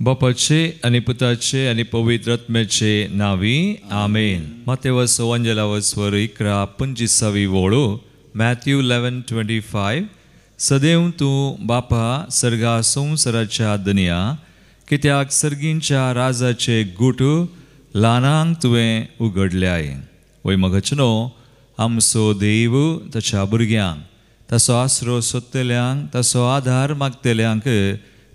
बापाचे आनी पुताचे आनी पवित्र आत्म्याचे नांवी आमेन. मातेवस वंजलावस्वर 11:25 वळू, मॅथ्यू 11:25. सदैव तूं बापा सर्गा संवसाराच्या दनया, कित्याक सर्गींच्या राजाचे गूट ल्हानांक तुवें उगडल्याय. वय मगचनो आमचो देव ताच्या भुरग्यांक ताचो आसरो सोदतल्यांक ताचो आधार मागतल्यांक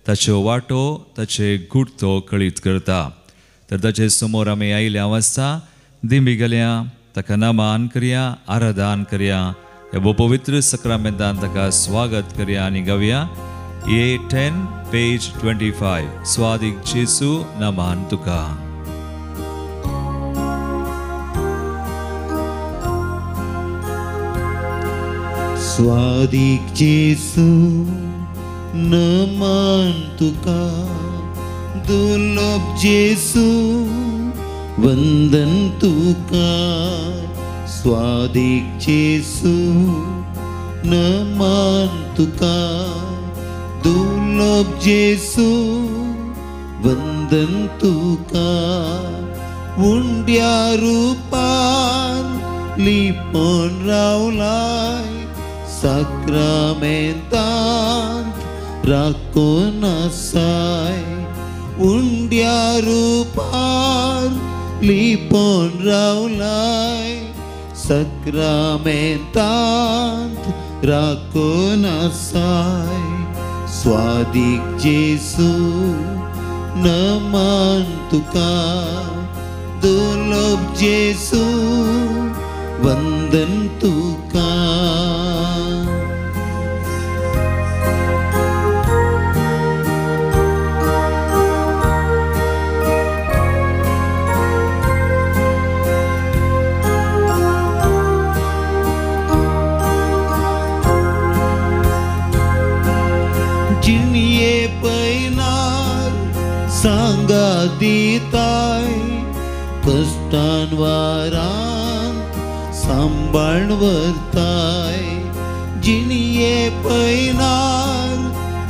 ताच्यो वाटो ताचे गूट तो कळीत करता. तर ताचे समोर आमी आयिल्ल्या वाजता दिंबी गेल्या, ताका नमान करया, आराधन करया, ह्या पवित्र सक्रामेंतान ताका स्वागत करया आनी गावया. A10 page 25. स्वादीक जेजू नमान तुका. स्वादीक जेजू नमान तुका, दुर्लभ जेजू वंदन तुका. स्वादीक जेजू नमान तुका, दुर्लभ जेजू वंदन तुका. उंड्या रुपान लिपोन रावलाय, साक्रामेंतांत राखून आसाय. उंड्या रुपार लिपोन रावलाय, साक्रामेंतांत राखून आसाय. स्वादीक जेजू नमान तुका, दुर्लभ जेजू वंदन तुका. जिणये पैनार सांगा दिताय, कश्टान वारांत सांबाळ व्हरताय. जिणये पैनार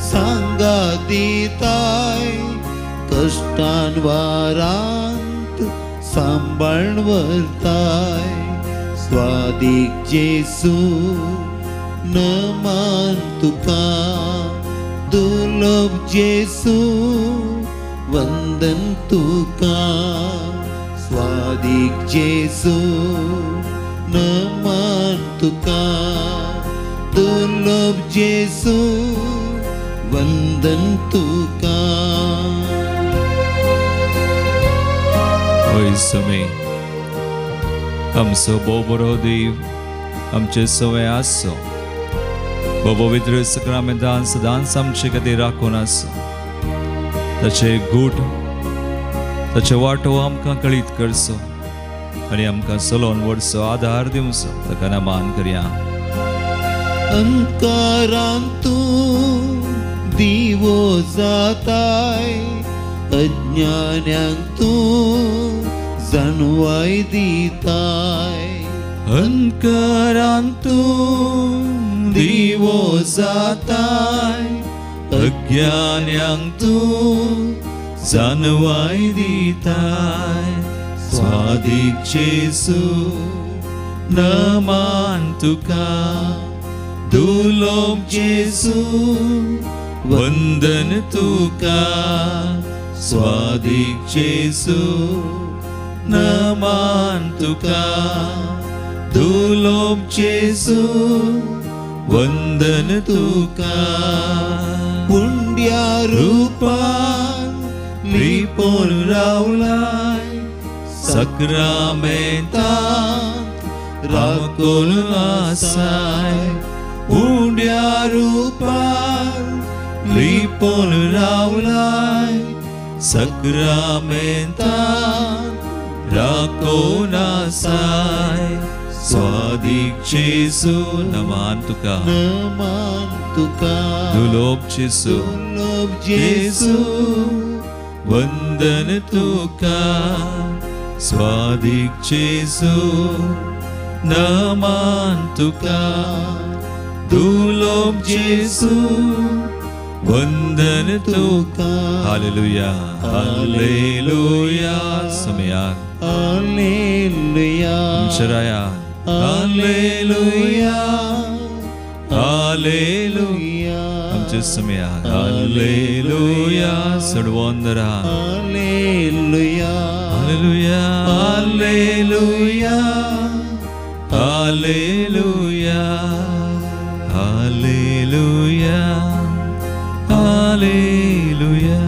सांगा दिताय, कश्टान वारांत सांबाळ व्हरताय. स्वादीक जेजू नमान तुका, दुर्लभ जेजू वंदन तुका. स्वादीक जेजू नमान तुका, दुर्लभ जेजू वंदन तुका. होय स्वामी, आमचो भोव बरो देव, आमचे सवय आसचो, पवित्र सक्रामेंतान सदांच आमचे खातीर राखून आसचो. ताचे गूट ताचे वाटो आमकां कळीत करचो आनी आमकां चलोवन व्हरचो, आधार दिवचो. ताका नमान करया. अंकारान तूं दिवो जाताय, अज्ञान्यांक तूं जाणवाय दिताय. अंकारान तूं दिवो जाताय, अज्ञान्यांक तूं जाणवाय दिताय. स्वादीक जेजू नमान तुका, दुर्लभ जेजू वंदन तुका. स्वादीक जेजू नमान तुका, दुर्लभ जेजू वंदन तुका. उंड्या रुपान लिपोन रावलाय, सक्रामेंतांत राखून आसाय. उंड्या रुपान लिपोन रावलाय, सक्रामेंतांत राखून आसाय. स्वादीक जेजू नमान तुका, नमान तुका, दुर्लभ जेजू, दुर्लभ जेजू वंदन तुका. स्वादीक जेजू नमान तुका, दुर्लभ जेजू वंदन तुका. हालेलुया हालेलुया समयाक हालेलुया आमच्या हालेलुया हालेलुया आमच्या समयाक हालेलुया सडवंदरा hallelujah hallelujah hallelujah hallelujah hallelujah hallelujah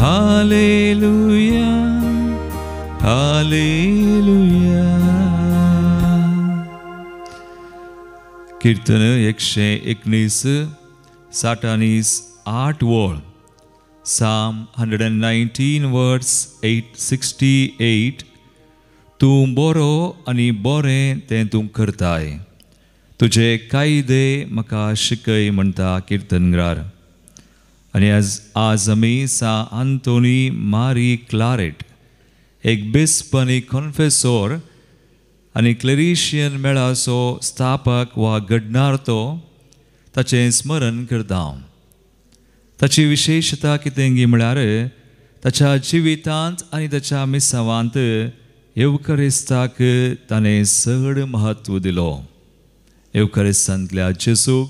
hallelujah hallelujah. कीर्तन 119 60 8 वळ, Psalm 119 verse 868. तूं बरो आनी बरें तें तूं करताय, तुजे कायदे म्हाका शिकय म्हणटा किर्तनगार. आनी आज आमी सा आंतोनी मारी क्लारेट, एक बिस्प आनी कॉन्फेसोर आनी क्लेरिशियन मेळाचो स्थापक वा घडणार तो, ताचें स्मरण करता. ताची विशेशता कितें गी म्हळ्यार ताच्या जिवितांत आनी ताच्या मिसावांत येवकरिस्ताक ताणें चड म्हत्व दिलो. येवकरिस्तांतल्या जेजूक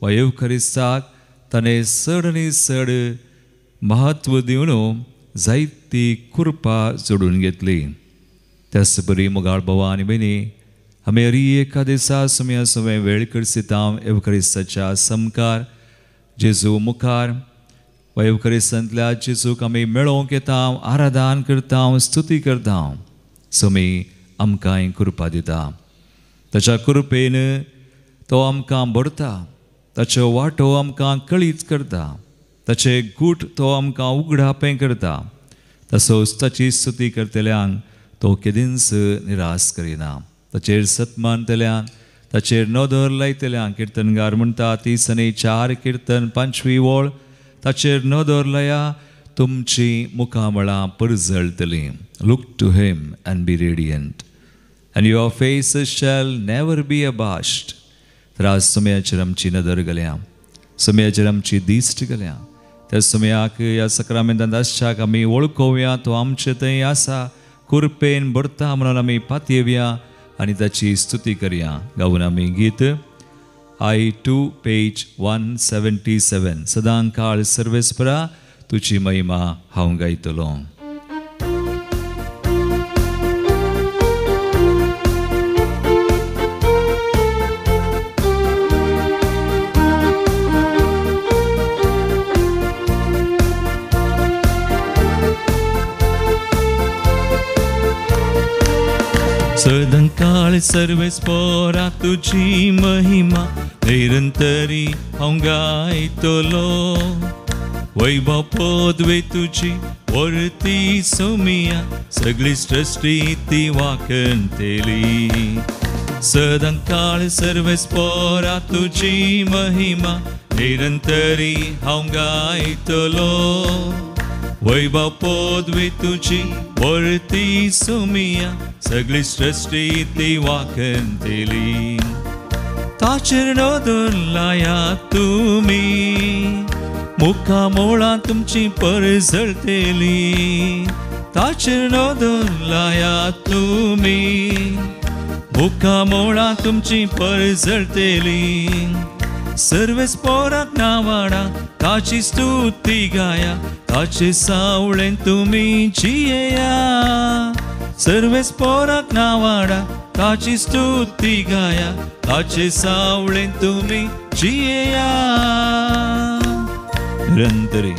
वा येवकरिस्ताक ताणें चड आनी चड म्हत्व दिवन जायती कृपा जोडून घेतली. त्याच बरी मोगाळ भावा आनी भयणी, आमी हरी एका दिसा सुमया सवें वेळ करसिता येवकरिस्ताच्या समकार, जेजू मुखार वा येवकरिस्तांतल्या जेजूक आमी मेळोवंक येता, आराधन करता, स्तुती करता. समी आमकांय कृपा दिता. ताच्या कृपेन तो आमकां भरता, ताच्यो वाटो आमकां कळीत करता, ताचे गूट तो आमकां उगडापें करता. तसोच ताची स्तुती करतल्यांक तो केदींच निराश करिना. ताचेर सत मानतल्यांक, ताचेर नदर लायतल्यांक, किर्तनगार म्हणटा 34 कीर्तन 5वी वळ, ताचेर नदर लाया तुमची मुखामळां परजळटलीं. Look to him and be radiant and your faces shall never be abashed. तर आज समयाचेर आमची नदर घालया, समयाचेर आमची दिश्ट घालया. त्या समयाक ह्या सक्रामेंतांत आसच्याक आमी वळखोवया, तो आमचे थंय आसा, कृपेन भरता म्हणून आमी पातयेवया आनी ताची स्तुती करया. गावन आमी गीत I2 page 177, सदां काळ सर्वेस्परा तुजी महिमा हांव गायतलो. सदांकाळ सर्वेस्परा तुजी महिमा निरंतरी हांव गायतलो. वैभव पदवी तुजी वरती सोमिया, सगळी सृश्टी ती वाखणतली. सदांकाळ सर्वेस्परा तुजी महिमा निरंतरी हांव गायतलो. वैभव पदवी तुजी वरती सोमिया, सगळी सृश्टी ती वाखणतली. ताचेर नदर लाया तुमी, मुखामोळां तुमची परजळटली. ताचेर नदर लाया तुमी, मुखामोळां तुमची परजळटली. सर्वेस्पराक नावाडा ताची स्तुती गाया, ताचे सावळेन तुमी जियेया. सर्वेस्पराक नावाडा ताची स्तुती गाया, ताचे सावळेन तुमी जियेया. निरंतरी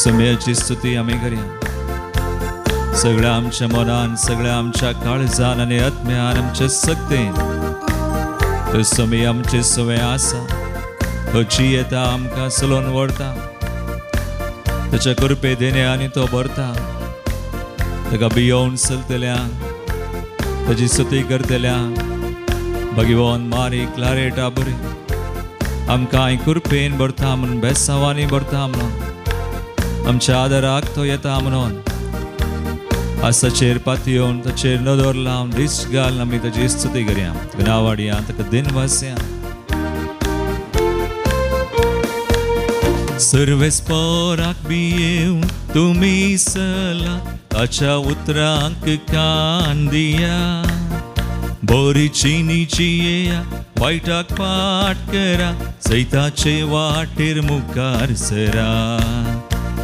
समयाची स्तुती आमी करया. सगळ्या आमच्या मनान, सगळ्या आमच्या काळजान आनी आत्म्यान, आमच्या शक्तेन तो समय आमचे सवय आसा. तो जियेता, आमकां चलोवन व्हरता, ताच्या कृपे देणे आनी तो भरता. ताका भियोवन चलतल्यांक, ताची स्तुती करतल्यांक भगवान मारी क्लारेटा बरी आमकां कृपेन भरता म्हणून, बेसांवांनी भरता म्हणून, आमच्या आदाराक तो येता म्हणून आज ताचेर पातयेवन, ताचेर नदर लावन, दिश्ट घालून आमी ताची स्तुती करया, ताका नांवाडया, ताका दिनवासया. सर्वेस पोराक भियेवन तुमी सला ताच्या उतरांक कान दिया. बरी चिनीची येया वायटाक पाट करा सैताचे वाटेर मुखार सरा.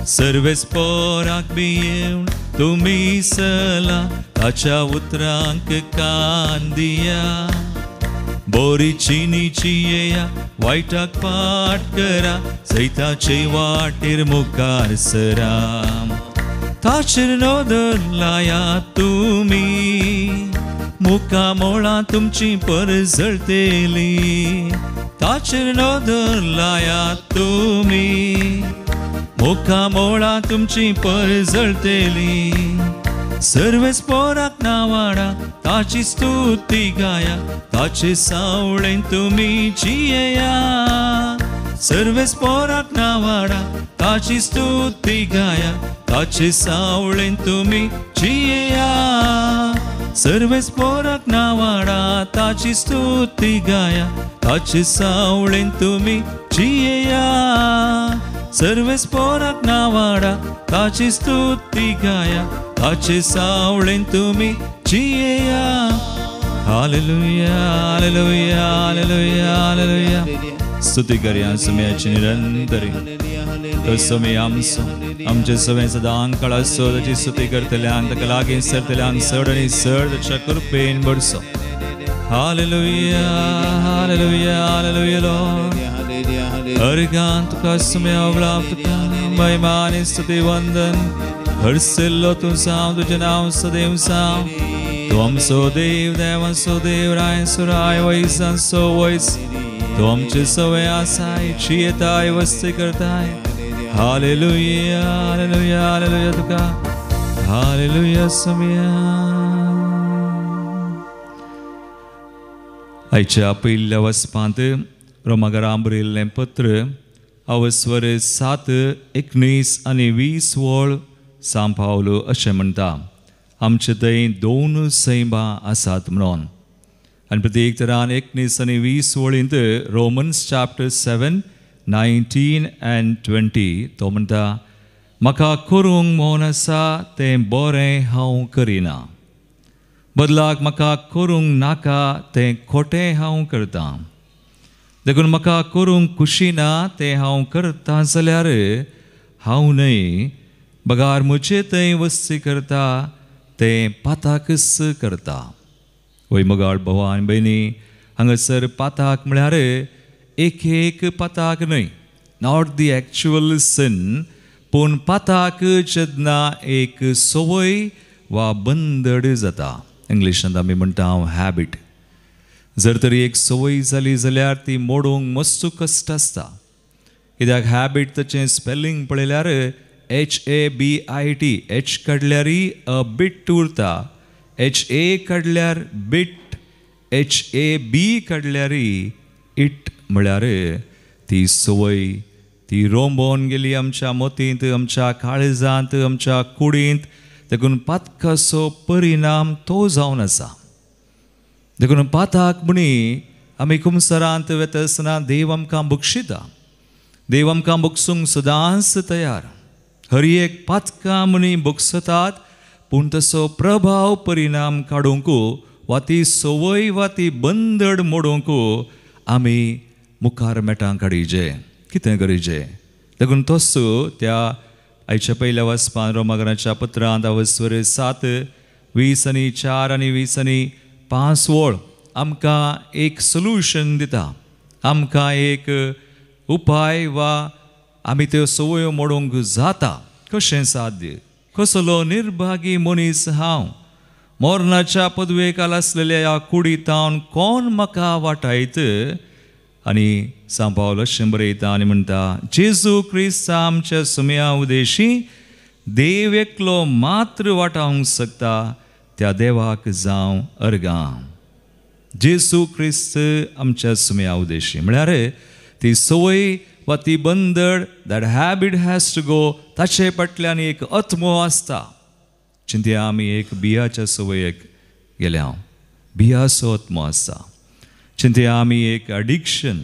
सर्वेस पोराक भियेवन तुमी सला ताच्या उतरांक कान दिया. बोरी चिनीची येया वायटाक पाट करा सैताचे वाटेर मुखार सरा. ताचेर नदर लाया तुमी मुखा मोळा तुमची परजळतेली. ताचेर नदर लाया तुमी मुखा मोळा तुमची परजळतेली. सर्वेस पोराक नावाडा ताची स्तुती गाया ताचे सावळेन तुमी जियेया. सर्वेस पोराक नावाडा ताची स्तुती गाया ताचे सावळेन तुमी जियेया. सर्वेस पोराक नावाडा ताची स्तुती गाया ताचे सावळेन तुमी जियेया. सर्वेस पोराक नावाडा ताची स्तुती गाया ताचे सावळेन तुमी जियेया. Hallelujah hallelujah hallelujah hallelujah. स्तुती करया सुम्याची निरंतरी. तो सुमी आमचो आमचे सगळे सदां काळ आसो ताची स्तुती करतल्यांक ताका लागीं सरतल्यांक चड आनी चड ताच्या कृपेन भरसो. Hallelujah hallelujah hallelujah Lord. अर्घान तुका सुम्या उगळाप तुका महिमा आनी स्तुती वंदन. हरसिल्लो तूं साव तुजें नांव सदैव साव. तूं आमचो देव देवांचो देव रायांचो राय वयसांचो वयस. तूं आमचे सवय आसाय जियेताय वस्ती करताय. हालेलुया हालेलुया हालेलुया तुका हालेलुया सुम्या. आयच्या पयल्या वचपांत रोमागरां बरयल्लें पत्र अवस्वर 7, 19 आनी 20 वळ सांव पावलो अशें म्हणटा. आमचे थंय दोन सैंबां आसात म्हणून. आनी प्रत्येक तरान 19 आनी 20 वळींत रोमन्स चॅप्टर 7, 19 and 20 तो म्हणटा म्हाका करूंक म्हूण आसा तें बरें हांव करिना, बदलाक म्हाका करूंक नाका तें खोटें हांव करतां. देखून म्हाका करूंक खुशी ना तें हांव करतां जाल्यार हांव न्हय बगार म्हजे थंय वस्ती करता तें पाताकच करता. वय मोगाळ भाव आनी भयणी, हांगासर पाताक म्हळ्यार एक एक पाताक न्हय, not the actual सिन, पूण पाताक जेन्ना एक संवय वा बंदड जाता. इंग्लिशांत आमी म्हणटा हांव हॅबीट. जर तरी एक संवय जाली जाल्यार ती मोडूंक मस्त कश्ट आसता. कित्याक हॅबीट ताचें स्पेलिंग पळयल्यार HABIT, H काडल्यारय a bit उरता, HA काडल्यार बीट, HAB काडल्यारय it म्हळ्यार ती संवय ती रोंबोवन गेली आमच्या मतींत, आमच्या काळजांत, आमच्या कुडींत. देखून पातकाचो परिणाम तो जावन आसा. देखून पाताक म्हणी आमी कुमसरांत वता आसतना देव आमकां बक्षिता. देव आमकां बक्षूंक सदांच तयार. हर एक पातकां म्हणी बक्षतात, पूण तसो प्रभाव परिणाम काडूंक वा ती संवय वा ती बंदड मोडूंक आमी मुखार मेटां काडिजे, कितें करिजे. देखून तसो त्या आयच्या पयल्या वाचपान रोमागराच्या पत्रांत अवस्वर 7, 20 आनी 4 आनी 20 आनी 5 वळ आमकां एक सोल्युशन दिता, आमकां एक उपाय वा आमी त्यो संवयो मोडूंक जाता. कशें साध्य? कसलो निर्भागी मनीस हांव, मरणाच्या पदवेक आसलेल्या ह्या कुडीतावन कोण म्हाका वाटायत? आनी सांव पावल अशें बरयता आनी म्हणटा, जेजू क्रिस्त आमच्या सुम्या उदेशी देव एकलो मात्र वाटावंक शकता, त्या देवाक जावं अर्गां. जेजू क्रिस्त आमच्या सुम्या उदेशी म्हळ्यार ती संवय वा ती बंदड, that habit has to go. ताचे फाटल्यान एक आत्मो आसता. चिंतया आमी एक बियाच्या संवयेक गेल्या, बियाचो आत्मो आसता. चिंतया आमी एक एडिक्शन,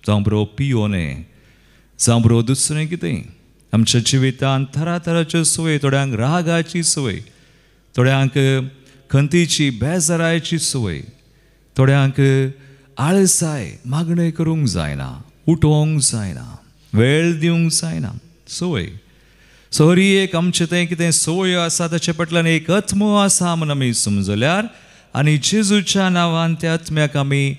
जावं बरो पियोने, जावं बरो दुसरें कितें आमच्या जिवितांत थराथराच्यो संवय, थोड्यांक रागाची संवय, थोड्यांक खंतीची बेजारायची संवय, थोड्यांक आळसाय, मागणें करूंक जायना, उठोवंक जायना, वेळ दिवंक जायना संवय. सो हरी एक आमचें तें कितें संवयो आसा ताचे फाटल्यान एक आत्मो आसा म्हूण आमी समजल्यार आनी जेजूच्या नांवान त्या आत्म्याक आमी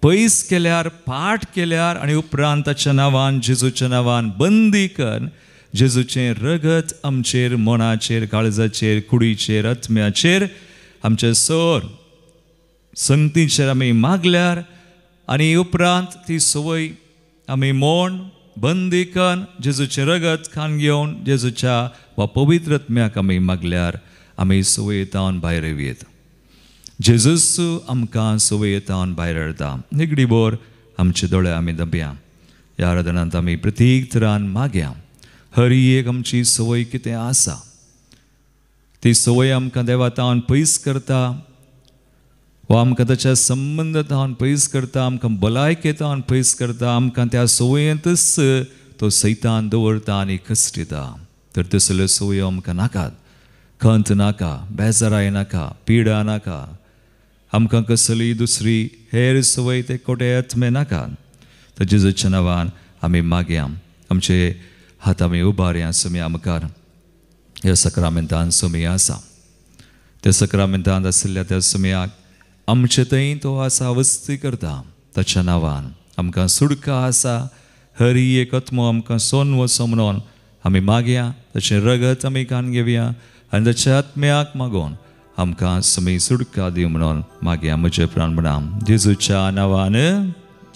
पयस केल्यार, पाठ केल्यार आनी उपरांत ताच्या नांवान, जेजूच्या नांवान बंदी कर, जेजूचें रगत आमचेर, मनाचेर, काळजाचेर, कुडीचेर, आत्म्याचेर, आमचे सर संगतीचेर आमी मागल्यार आनी उपरांत ती संवय आमी मोण बंदी करून जेजूचें रगत खान घेवन जेजूच्या वा पवित्र आत्म्याक आमी मागल्यार आमी संवयेतावन भायर येवयेत. जेजूस आमकां संवयेतावन भायर हाडटा. निगडी बोर आमचे दोळे आमी दबया. ह्या आराधनांत आमी प्रत्येक तरान मागया. हरी एक आमची संवय कितें आसा ती संवय आमकां देवातावन पयस करता वा आमकां ताच्या संबंदान पयस करता, आमकां भलायकेतावन पयस करता, आमकां त्या संवयेंतच तो सैतान दवरता आनी कश्टिता. तर तसल्यो संवयो आमकां नाकात. खंत नाका, बेजाराय नाका, पिडा नाका, आमकां कसली दुसरी हेर संवय ते कोटे आत्मे नाका. तर जेजूच्या नांवान आमी मागया. आमचे हात आमी उबारया सुमया मुखार. ह्या सक्रामेंतान सुमया आसा, त्या सक्रामेंतान आशिल्ल्या त्या सुमयाक आमचे थंय तो आसा वस्ती करता. ताच्या नांवान आमकां सुडका आसा. हरी एक आत्मो आमकां सोन वचो म्हणून आमी मागया. ताचें रगत आमी कान घेवया आनी ताच्या आत्म्याक मागोवन आमकां समी सुडका दी म्हणून मागया. म्हजें प्राण म्हणा जेजूच्या नांवान,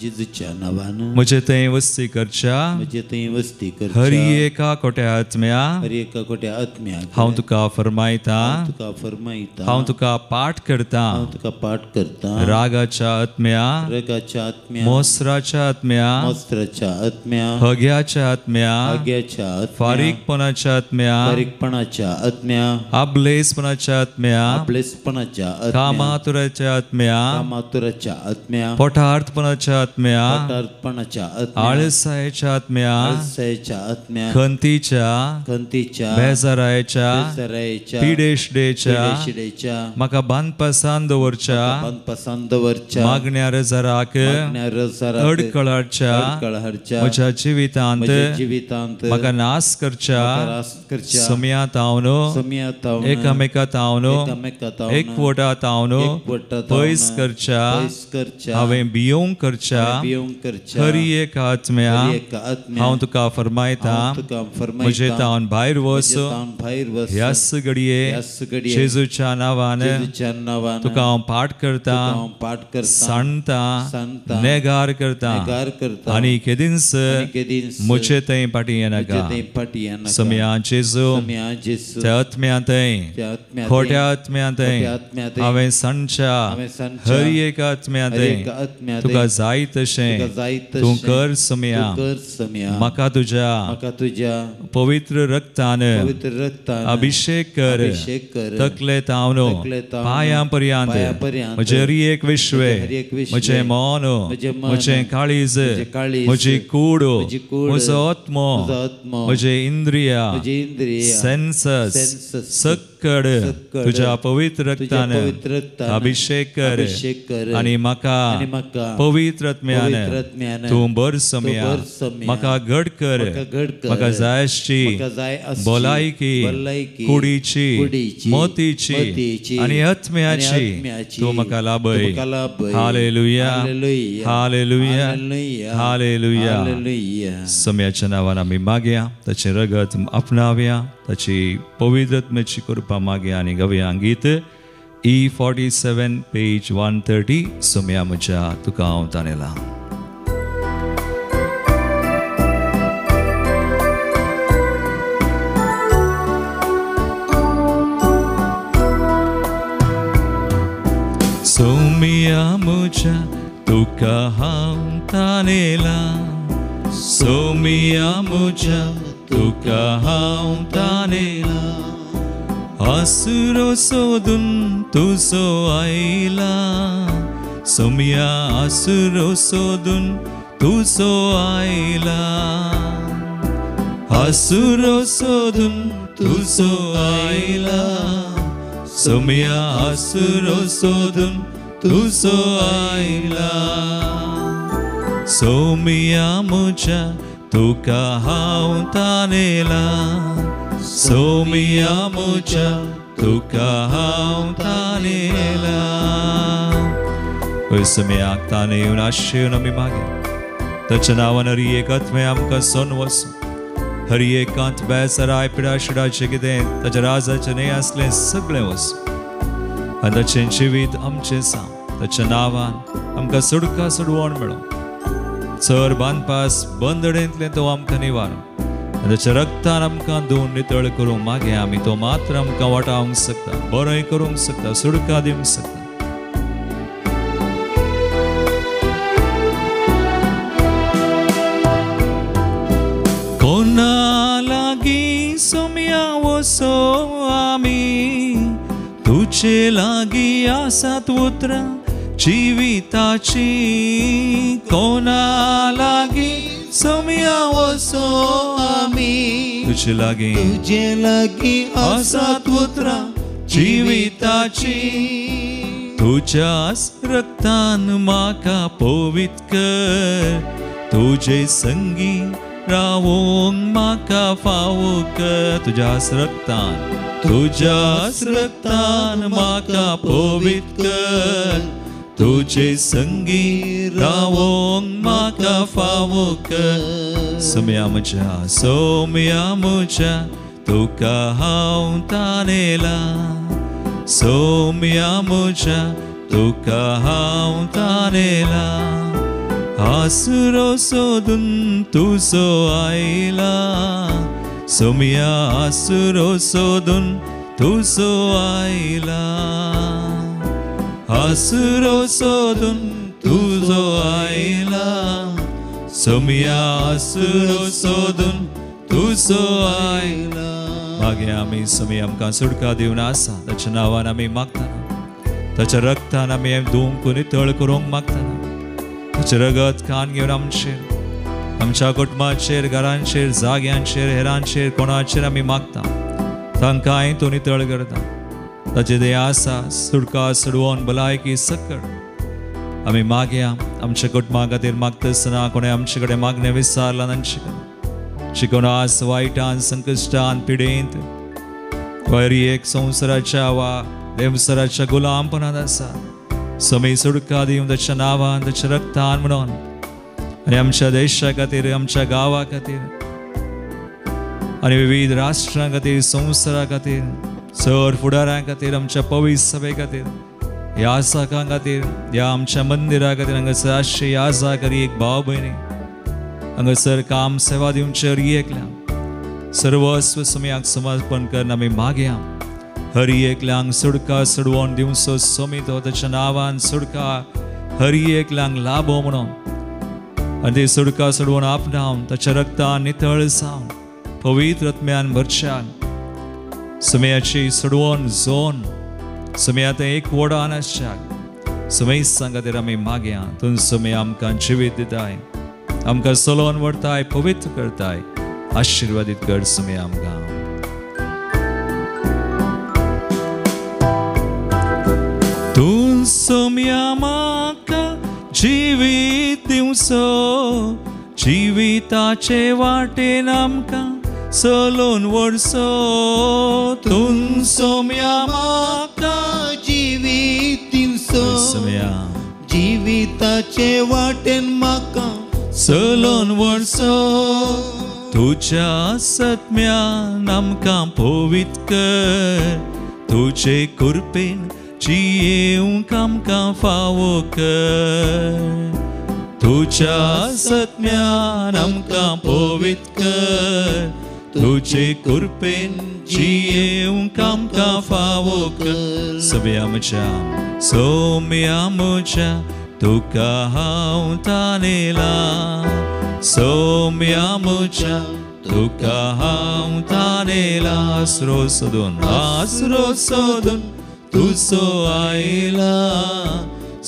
जेजूच्या नांवान म्हजे थंय वस्ती करच्या, म्हजे थंय वस्ती करच्या हरी एका कोट्या आत्म्या, हरी एका कोट्या आत्म्या हांव तुका फरमायता, तुका फरमायता, हांव तुका पाठ करता, हांव तुका पाठ करता. रागाच्या आत्म्या, रागाच्या आत्म्या, मोसराच्या आत्म्या, मोसराच्या आत्म्या, हग्याच्या आत्म्या, हग्याच्या आत्म्या, फारीकपणाच्या आत्म्या, फारीकपणाच्या आत्म्या, आबलेसपणाच्या आत्म्या, आबलेसपणाच्या आत्म्या, कामातुराच्या आत्म्या, कामातुराच्या आत्म्या, पोटार्थपणाच्या आत्म्या, पोटार्थपणाच्या आत्म्या, आळसायेच्या आत्म्या, आळसायेच्या आत्म्या, खंतीच्या, खंतीच्या, बेजारायेच्या, बेजारायेच्या, पिडेशडेच्या, पिडेशडेच्या, म्हाका बांदपासान दवरच्या, बांदपासान दवरच्या, मागण्या रजाराक, मागण्या रजाराक, अडकळाच्या, अडकळाच्या, म्हज्या जिवितांत, म्हज्या जिवितांत म्हाका नाश करच्या, नाश करच्या, समया तावन, समया तावन, एकामेका तावन, एकामेका तावन, एकवटा तावन, एकवटा तावन, पयस करच्या, पयस करच्या, हांवें भियोंक करच्या, भियोंक करच्या, हरी एक आत्म्या हरी एका आत्म्या, हांव तुका फरमायता, हांव तुका फरमायता, म्हजे तावन भायर वच, म्हजे तावन भायर वच, ह्याच घडये ह्याच घडये, जेजूच्या नांवान, जेजूच्या नांवान, तुका हांव पाठ करता, तुका हांव पाठ करता, सांडता, सांडता, नेगार करता, नेगार करता, आनी केदींच आनी केदींच म्हजे थंय फाटीं येनाका. म्हजे थंय फाटीं येनाका. समया जेजू, समया जेजू, त्या आत्म्या थंय, त्या आत्म्या थंय, खोट्या आत्म्या थंय, खोट्या आत्म्या थंय, हांवें सांडच्या हांवें सांडच्या, हर एक आत्म्या हर थंय, एका आत्म्या थंय, तुका जाय तशें तुका जाय तूं तशें कर समया, तूं कर समया, म्हाका तुज्या, म्हाका तुज्या पवित्र रक्तान पवित्र रक्तान अभिषेक कर, अभिषेक कर, तकले तावन तकले तावन, पांयां पर्यंत, पांयां पर्यंत, म्हजें हर एक विश्वे, म्हजें हर एक विश्वे, म्हजें मन, म्हजें मन, म्हजें काळीज, म्हजें काळीज, म्हजी कूड, म्हजी कूड, म्हजो आत्मो, म्हजो आत्मो, म्हजें इंद्रिया, म्हजी इंद्रिया, सेन्सस, सेन्सस, सक्कड सक्कड, तुज्या पवित्र तुज्या रक्तान पवित्र रक्तान अभिषेक कर, अभिषेक कर, आनी म्हाका आनी म्हाका पवित्र आत्म्यान पवित्र आत्म्यान तूं बर समया, तूं भर समया, म्हाका घट कर, म्हाका घट कर, म्हाका जाय आसची म्हाका जाय आसची भलायकी, भलायकी, कुडीची, कुडीची, मोतीची मोतीची, आनी आत्म्याची आनी आत्म्याची तूं म्हाका लाभय. तूं म्हाका लाभय. Hallelujah, hallelujah, hallelujah, hallelujah, hallelujah. Hallelujah. समयाच्या नांवान आमी मागया, ताचें रगत आपणावया, ताची पवित्र आत्म्याची कृपा मागया आनी गावया गीत E47 page 130. समया म्हज्या तुका हांव तानेला. सोमिया म्हज्या तुका हांव तानेला, सोमिया म्हज्या तुका हांव तानेला, आसुरो सोदून तुजो आयला, सोमिया आसुरो सोदून तुजो आयला. आसुरो सोदून तुजो आयला सोम्या आसुरो सोदून तुजो आयला सोम्या म्हज्या तुका हांव तानेला सोम्या म्हज्या तुका हांव तानेला. होय सोम्याक ताने येवन आशेवन आमी मागया ताच्या नांवान हरी एक आत्मे आमकां सोन वसूं हरी एकांत बेसराय पिडा शिडाचें कितें ताच्या राजाचें न्हय आसलें सगळें वसूं आनी ताचें जिवीत आमचें जावं ताच्या नांवान आमकां सुडका सोडवण मेळूं चर बांदपास बंदडेंतलें तो आमकां निवारूं आनी ताच्या रक्तान आमकां धुवन नितळ करूं मागीर आमी तो मात्र आमकां वाटावंक शकता बरें करूंक शकता सुडका दिवंक शकता. कोणा लागीं सोम्या वसो आमी तुजे लागीं आसात उतरां जिविताची कोणा लागीं सोम्या वसो आमी तुजे लागीं तुजे लागीं आसात उतरां जिविताची तुज्याच रक्तान म्हाका पवित्र कर तुजे संगी रावूंक म्हाका फावो कर तुज्याच रक्तान म्हाका पवित्र कर तुजे संगी रावूंक म्हाका फावो कर. सोम्या म्हज्या तुका हांव तानेला सोम्या म्हज्या तुका हांव तानेला आसुरो सोदून तुजो आयला सोम्या आसुरो सोदून तुजो आयला आसुरो सोदून तुजो आयला सोम्या आसुरो सोदून तुजो आयला. मागीर आमी सोम्या आमकां सुटका दिवन आसा ताच्या नांवान आमी मागतना ताच्या रक्तान आमी धुवंक नितळ करूंक मागतना ताचें रगत कान घेवन आमचेर आमच्या कुटुंबाचेर घरांचेर जाग्यांचेर हेरांचेर कोणाचेर आमी मागता तांकांय तो नितळ करता ताचें दया आसा सुटका सोडोवन भलायकी सकळ आमी मागया आमच्या कुटुंबा खातीर मागता आसतना कोणें आमचे कडेन मागणें विचारलां तांचे कडेन शिकोवन आस वायटान संकश्टान पिडेंत हर एक संवसाराच्या वा देवसराच्या गुलामपणांत आसा समी सुटका दिवन ताच्या नांवान ताच्या रक्तान म्हणून आनी आमच्या देशा खातीर आमच्या गांवा खातीर आनी विविध राष्ट्रां खातीर संवसारा खातीर चड फुडारां खातीर आमच्या पवित्र सभे खातीर ह्या साकां खातीर ह्या आमच्या मंदिरा खातीर हांगासर आसचे ह्या जागरी एक भाव भयणी हांगासर काम सेवा दिवचे हरी एकल्या सर्वस्व समयाक समर्पण करून आमी मागया हरी एकल्यांक सुडका सोडवून दिवचो सोमी तो ताच्या नांवान सुडका हरी एकल्यांक लाभो म्हणून आनी ते सुडका सोडवून आपणावन ताच्या रक्तान नितळ जावन पवित्र आत्म्यान भरच्यान समयाची सोडवून जोन समया तें एक वडान आसच्याक समय सांगातीर आमी मागया तूं समय आमकां जिवीत दिताय आमकां चलोवन व्हरताय पवित्र करताय आशिर्वादीत कर समय आमकां. तूं सोम्या म्हाका जिवीत दिवचो जिविताचे वाटेन आमकां चलोवन व्हरचो तूं सोम्या म्हाका जिवीत दिवचो जिविताचे वाटेन म्हाका चलोवन व्हरचो तुज्या सत्म्यान आमकां पवित्र कर तुजे कृपेन जियेवंक आमकां फावो कर तुज्या सत्म्यान आमकां पवित्र कर तुजे कृपेन जियेवंक आमकां फावो कर. सोम्या म्हज्या सोम्या म्हज्या तुका हांव तानेला सोम्या म्हज्या तुका हांव तानेला आसरो सोदून आसरो सोदून तुजो आयला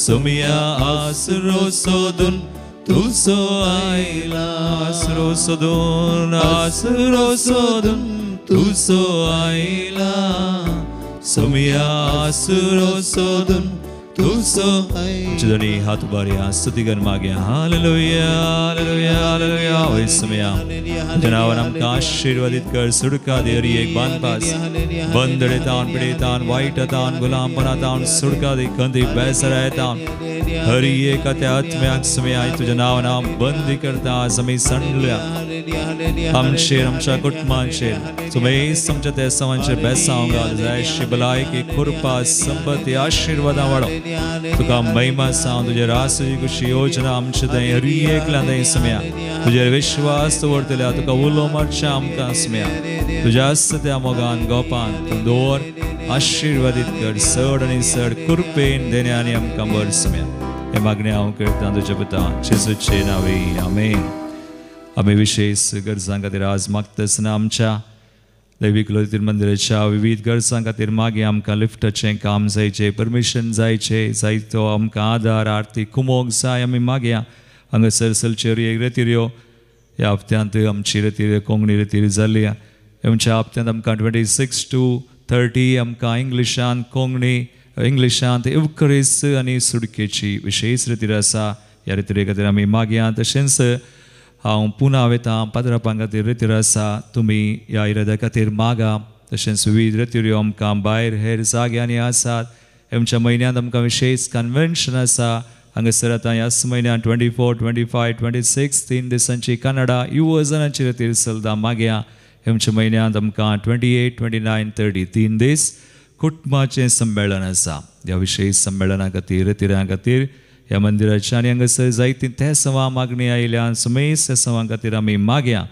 सोम्या आसरो सोदून तुजो आयला आसरो सोदून आसरो सोदून तुजो आयला सोमया आसरो सोदून तुजो आयला. हात उबारया स्तुती कर मागया. Hallelujah hallelujah hallelujah. होय सोमया तुज्या नांवान आमकां आशिर्वादीत कर. सुडका दे हरी एक बांदपास बंदडेतावन पिडेतावन वायटतावन गुलामपणातावन सुडका दे कंदी बेसरायतावन हरी एक त्या आत्म्याक सोमया तुज्या नांवान हांव बंदी करता. आज आमी सांडल्या आमचेर आमच्या कुटुंबांचेर सुमेस आमच्या देसावांचेर बेसांव घाल. जायशी भलायकी कृपा संपत्ती आशिर्वादां वाडो. तुका महिमा सावन तुजे रास तुजी कुशी योजना आमचे थंय हरी एकल्या थंय सोमया तुजेर विश्वास दवरतल्या तुका उलो मारच्या आमकां सोमया तुज्या आसता त्या मोगान गोपान तूं दवर आशिर्वादीत कर. चड आनी चड कृपेन देण्यानी आमकां बर सोमया. हे मागणें हांव करता तुज्या पुता जेजूचे नांवे आमेन. आमी विशेष गरजां खातीर आज मागता आसतना आमच्या दैवीक लोतीर मंदिराच्या विविध गरजां खातीर मागीर आमकां लिफ्टाचें काम जायचें, परमिशन जायचें, जायतो आमकां आदार आर्थीक कुमोक जाय. आमी मागया हांगासर सलचेर एक रेतिऱ्यो ह्या हप्त्यांत आमची रेतिऱ्यो कोंकणी रेतिरी जाली. आमच्या हप्त्यांत आमकां 26 to 30 आमकां इंग्लिशांत कोंकणी इंग्लिशांत इवकरीस आनी सुडकेची विशेष रेतीर आसा. ह्या रेतिरे खातीर आमी मागया. तशेंच हांव पुना वयता पात्रापां खातीर रेतीर आसा. तुमी ह्या इराद्या खातीर मागा. तशेंच विविध रेतिऱ्यो आमकां भायर हेर जाग्यांनी आसात. आमच्या म्हयन्यांत आमकां विशेष कन्वेन्शन आसा. हांगासर आतां ह्याच म्हयन्यांत 24, 25, 26 3 दिसांची कन्नडा युवजनांची रेतीर चलता. मागया आमच्या म्हयन्यांत आमकां 28, 29, 30 3 दीस कुटुंबाचें संमेलन आसा. ह्या विशेष संमेलना खातीर रेतिऱ्यां खातीर ह्या मंदिराच्या आनी हांगासर जायतीं ते सवां मागणी आयल्या. सुमेस त्या सवां खातीर आमी मागया.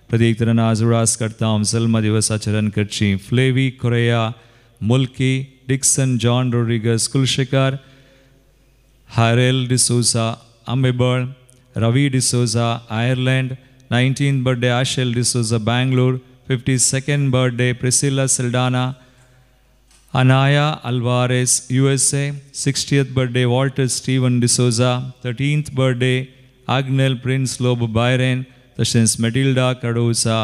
प्रत्येक तरेन आज उडास करता हांव जल्म दिवस आचरण करची Flavie Correa Mulki, Dixon John Rodrigues Kulshekar, Harel D'Souza Ambebal, Ravi D'Souza Ireland, 19th birthday Ashel D'Souza Bangalore, 52nd birthday Priscilla Saldanha, Anaya Alvarez USA, 60th birthday Walter Steven D'Souza, 13th birthday Agnel Prince Lobo Byron, तशेंच Matilda कार्डोसा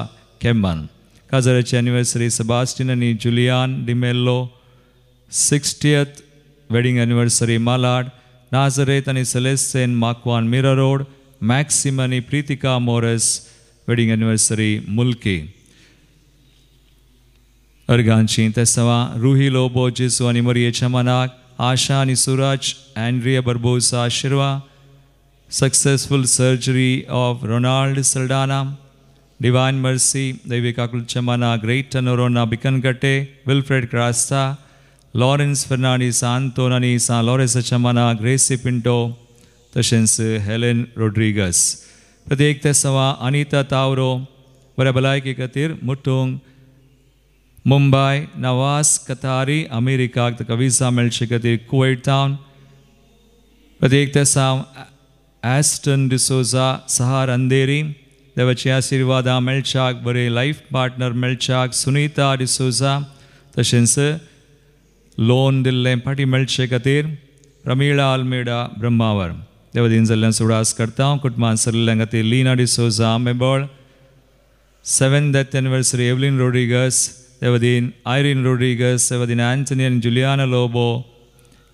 केम्बन. काजाराची anniversary Sebastian आनी Julian D'Mello, 60th wedding anniversary Malad, Nazareth आनी सेलेस्टेन माकवान मिरा road, मॅक्सिम आनी Pritika Moraes wedding anniversary Mulki. अर्गांची तेसवां Ruhi Lobo जेसू आनी मरियेच्या मनाक, आशा आनी Suraj Andrea Barbosa Shirva, successful surgery of Ronald Saldanha, divine mercy दैवी काकुलच्या मना, great Noronha Bikankatte, Wilfred Crasta, Lawrence Fernandes Anton आनी सा लॉरेन्साच्या मना, ग्रेसी पिंटो, तशेंच हेलेन रोड्रिगस. प्रत्येक तेसवां अनिता तावरो बऱ्या भलायकी खातीर मुटूंग मुंबय, नवास कतारी अमेरिकाक ताका विजा मेळचे खातीर कुवैट टावन. प्रत्येक तेसांव एस्टन डिसोजा सहार अंधेरी, देवाची आशिर्वादां मेळच्याक बरे लायफ पार्टनर मेळच्याक सुनीता डिसोजा, तशेंच लोन दिल्लें फाटीं मेळचे खातीर रमिळा आल्मेडा ब्रह्मावर. देवदीन जाल्ल्यान सुडास करता कुटुंबान सरल्या खातीर Lina D'Souza Ambebal, 7th death anniversary Evelyn Rodrigues, देवदीन Irene Rodrigues, देवदीन Anthony आनी जुलियाना लोबो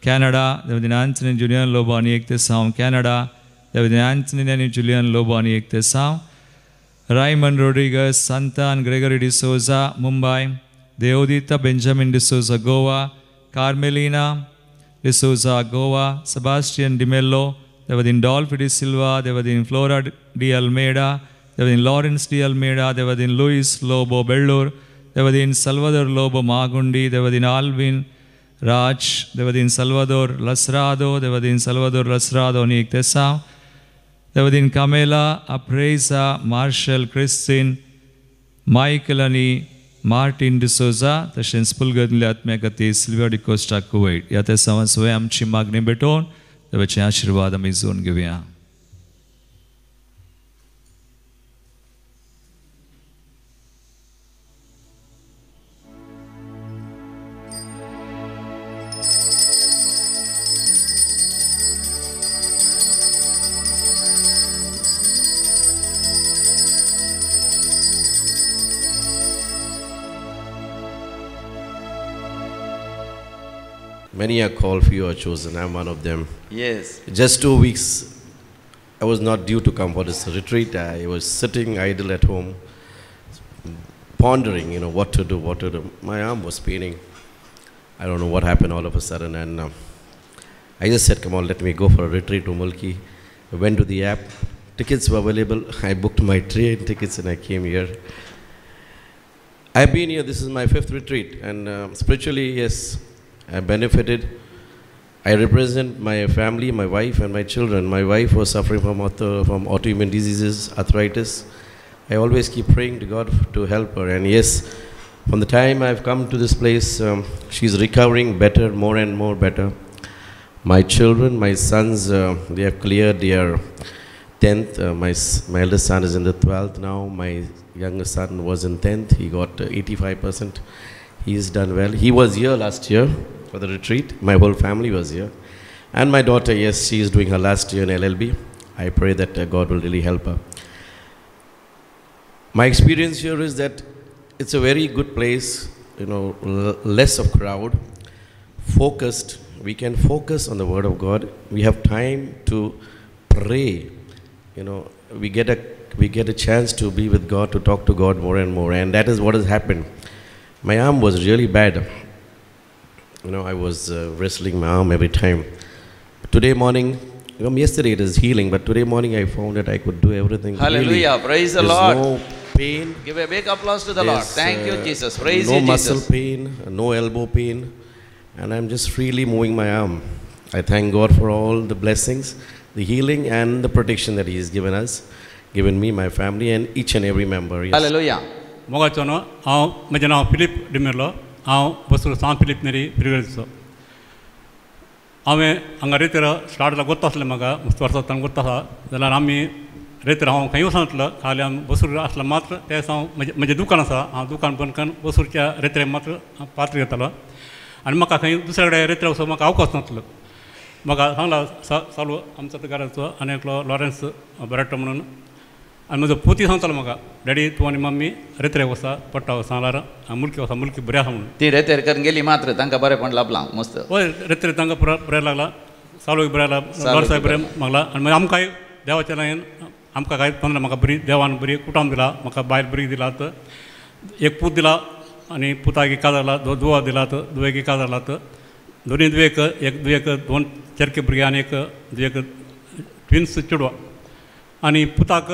कॅनडा, देवदीन अँथनी आनी जुलियन लोबो आनी एक तेसांव कॅनडा, देवदीन अँथनी आनी जुलियन लोबो आनी एक तेसांव, Raymond Rodrigues, Santan Gregory D'Souza Mumbai, Deodita Benjamin D'Souza Goa, Carmelina D'Souza Goa, Sebastian D'Mello, देवदीन Dolphy D'Silva, देवदीन Flora D Almeida, देवदीन Lawrence D Almeida, देवदीन Luis Lobo Bellur, देवदीन Salvador Lobo Magundi, देवदीन Alvin राज, देवदीन Salvador लसरादो, देवदीन Salvador लसरादो आनी एक तेसांव, देवदीन कामेला अप्रेसा martial Christine Michael आनी Martin D'Souza, तशेंच पुलगतल्या आत्म्या खातीर Sylvia D'Costa Kuwait. ह्या तेसांवां सगळें आमची मागणी भेटोवन देवाचे आशिर्वाद आमी जोडून घेवया. Many are called, few are chosen. I'm one of them. Yes. Just 2 weeks, I was not due to come for this retreat. I was sitting idle at home, pondering, you know, what to do, what to do. My arm was paining. I don't know what happened all of a sudden. And I just said, come on, let me go for a retreat to Mulki. I went to the app. Tickets were available. I booked my train tickets and I came here. I've been here. This is my 5th retreat. And spiritually, yes, I benefited. I represent my family, my wife, and my children. My wife was suffering from autoimmune diseases, arthritis. I always keep praying to God to help her. And yes, from the time I've come to this place, she's recovering better, more and more better. My children, my sons, they have cleared their 10th. My eldest son is in the 12th now. My youngest son was in 10th. He got 85%. He's done well. He was here last year for the retreat. My whole family was here. And my daughter, yes, she is doing her last year in LLB. I pray that God will really help her. My experience here is that it's a very good place, you know, less of crowd, focused. We can focus on the Word of God. We have time to pray. You know, we get a chance to be with God, to talk to God more and more. And that is what has happened. My arm was really bad. You know, I was wrestling my arm every time. Today morning, you know, yesterday it is healing, but today morning I found that I could do everything. Hallelujah. Really. Praise the There's Lord. No pain. Give a big applause to the Lord. Thank you, Jesus. Praise no you, Jesus. No muscle pain, no elbow pain, and I'm just freely moving my arm. I thank God for all the blessings, the healing and the protection that He has given us, given me, my family, and each and every member. Yes. Hallelujah. मोगाचोनो हांव म्हजें नांव फिलीप डिमेलो. हांव बसून सान Filipe Neri फिरगेचो. हांवें हांगा रेतीर start जाला गोत्ता आसलें म्हाका मस्त वर्सां तांकां गोत्ता आसा जाल्यार आमी रेतीर हांव खंय वचनासलो. खाली आमी बसूर आसलो मात्र ते दिसा हांव म्हजें दुकान आसा, हांव दुकान बंद करून बसूरच्या रेतीर मात्र पात्र घेतालो आनी म्हाका खंय दुसऱ्या कडेन रेतीर वचूंक म्हाका अवकाश नासलो. म्हाका सांगला चालू आमचो घराचो आनी एकलो लॉरेन्स बरेटो म्हणून आनी म्हजो पोती सांगतालो म्हाका, डॅडी तूं आनी मम्मी रेत्रेक वसा पडटा सांगल्यार मुलकी वसा, मुलकी बरी आसा म्हणून. ती रेतेर करून गेली मात्र तांकां बरेंपण लाभलां मस्त. हय, रेत्रे तांकां बरें लागला, सालूक बरें लागला, लॉर्साक बरें मागला. आनी मागीर आमकांय देवाच्या लायन आमकां कांय तोंदरा म्हाका बरी देवान बरी कुटाम दिला, म्हाका बायल बरी दिलात, एक पूत दिला आनी पुताक एक काजार दुवा दिलात, दुवेक एक काजार लात, दोनी दुवेक एक दुवेक 2 चरके भुरगे आनी एक दुवेक ट्विन्स चेडवा. आनी पुताक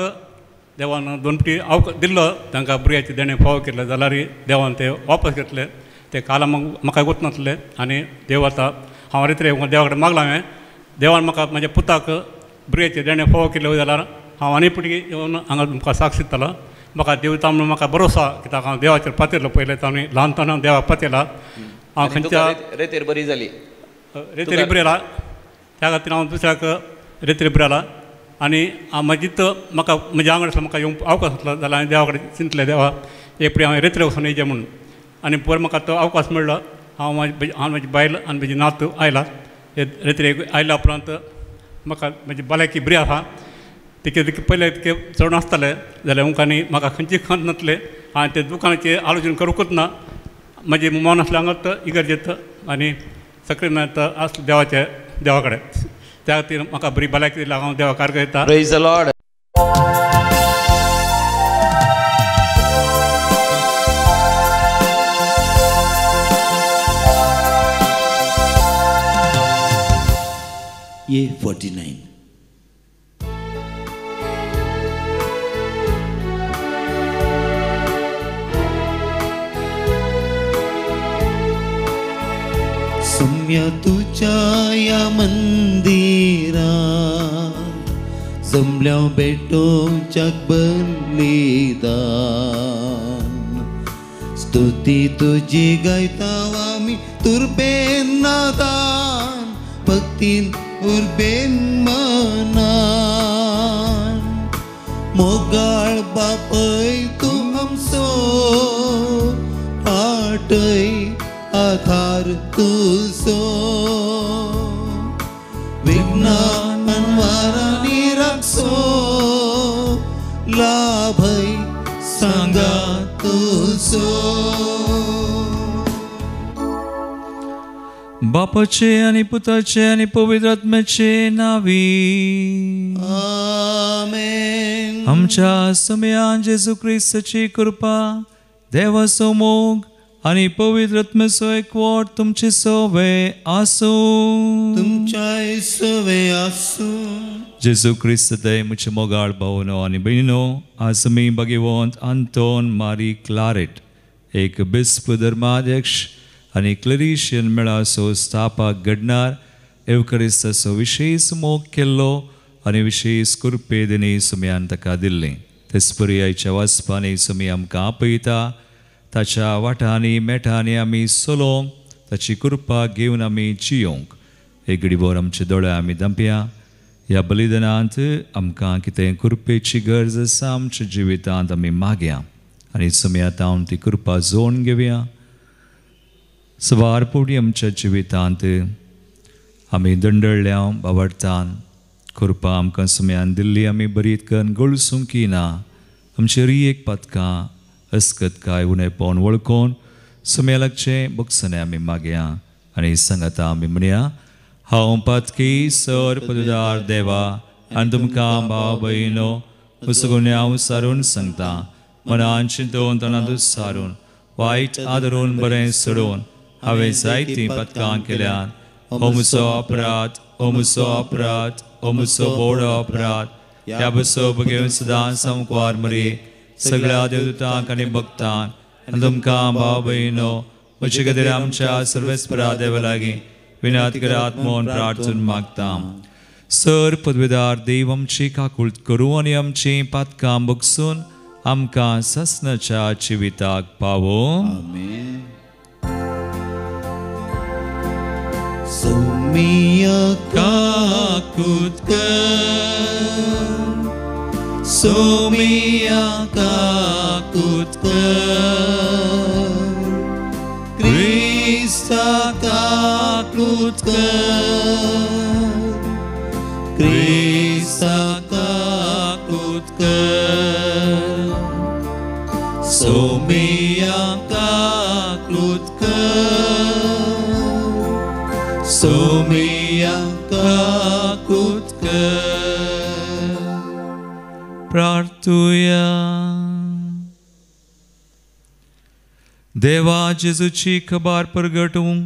देवान 2 पटी अवक दिल्लो, तांकां भुरग्याचें देणें फावो केल्लें जाल्यार देवान ते वापस घेतले. ते काल म्हाका गोत नासले आनी देव आतां हांव रेत्रे देवा कडेन मागलां हांवें, देवान म्हाका म्हज्या पुताक भुरग्याचें देणें फावो केल्लें जाल्यार हांव आनी पटी येवन हांगा तुमकां साक्ष दितलो. म्हाका देव तांबडो म्हाका भरोसा कित्याक हांव देवाचेर पातयलो पयलें तांणी ल्हानपणान हांव देवाक पातयला. हांव खंयच्या रेतेर बरी जाली, रेतेर बरी आला त्या खातीर हांव दुसऱ्याक रेतेर बरी आला. आनी म्हजी तर म्हाका म्हज्या आंगड म्हाका येवंक अवकाश आसलो जाल्यार हांवें देवा कडेन चिंतलें, देवा एक पळय हांवें रेत्रे वचून येयचें म्हणून. आनी पयर म्हाका तो अवकाश मेळ्ळो. हांव म्हजी बायल आनी म्हजी नात आयला. हे रेत्रे आयल्या उपरांत म्हाका म्हजी भलायकी बरी आसा. तिके पयले तिके चड नासतालें जाल्यार उंकांनी म्हाका खंयची खंत नासलें. हांवें ते दुकानाचें आलोचन करूंकच ना. म्हजें मन आसलें हांगात इगर्जेंत आनी सगळें आसलें देवाचे देवा कडेन. त्या खातीर म्हाका बरी भलायकी दिला, हांव देवाक आर्गां दिता. Praise the Lord. A 49. सम्या तुझ्या या मंदिरात जमल्या भेटोवच्याक बलिदान, स्तुती तुजी गायता आमी तुर्बेन नादान, भक्तीन उर्बेन मनान. मोगाळ बापय तूं आमचो पाटय आधार तुजो, विघ्नान अनवारांनी राखचो लाभय सांगा तुजो. बापाचे आनी पुताचे आनी पवित्र आत्म्याचे नावी आमेन. आमच्या समयान जेजू क्रिस्ताची कृपा, देवाचो मोग आनी पवित्र आत्म्याचो एकवट तुमचे सवे आसूं. तुमच्या सवे आसूं. जेजू क्रिस्त दय म्हजे मोगाळ भावनो आनी भयणीनो, आज आमी भगवंत आंतोन मारी क्लारेट एक बिस्प धर्माध्यक्ष आनी क्लरिशियन मेळाचो स्थापक घडणार एवकरिस्ताचो विशेष मोग केल्लो आनी विशेष कृपेदिनी सुमयान ताका दिल्लें. तेच परी आयच्या वाचपांनी सुमी आमकां आपयता, ताच्या वाटांनी मेठांनी आमी चलोवंक, ताची कृपा घेवन आमी जियोंक. एक घडीभर आमचे दोळे आमी धांपया. ह्या बलिदानांत आमकां कितें कृपेची गरज आसा आमच्या जिवितांत आमी मागया आनी सुमया तावन ती कृपा जोडून घेवया. सवार पुडी आमच्या जिवितांत आमी दंडळ्ळ्या बावडतान कृपा आमकां सुमयान दिल्ली आमी बरी करून गळसूंक ना. आमची री एक पातकां अस्कत काय उणेपण वळखून सुमया लागचें बक्षणें आमी मागया आनी सांगाता आमी म्हणया, हांव पातकी सर पदुदार देवा आनी तुमकां भाव भयणो गुन्यांव सारून सांगता, मनान चिंतून तणांत सारून वायट आदरून बरें सोडून हांवें जायतीं पदकां केल्यान. हो म्हजो अपराध, हो म्हजो अपराध, हो म्हजो व्हड अपराध. ह्या बसो घेवन सदां सामकार मरी सगळ्या देवदूतांक आनी भक्तांक आनी तुमकां भाव भयणो म्हजे खातीर आमच्या सर्वेस्परा देवा लागीं विनंती करात म्हूण प्रार्थून मागता. सर पदवेदार देव आमची काकूळत करूं आनी आमचीं पातकां बगसून आमकां सासणाच्या जिविताक पावो. आमेन. सोमिया काकूत कर, सोमिया काकूत कर, क्रिस्ता काकूत कर, क्रिस्ता काकूत कर, सोमिया काकूत कर, सोमिया काकूत कर. प्रार्थुया. देवा जेजूची खबर परगटूंक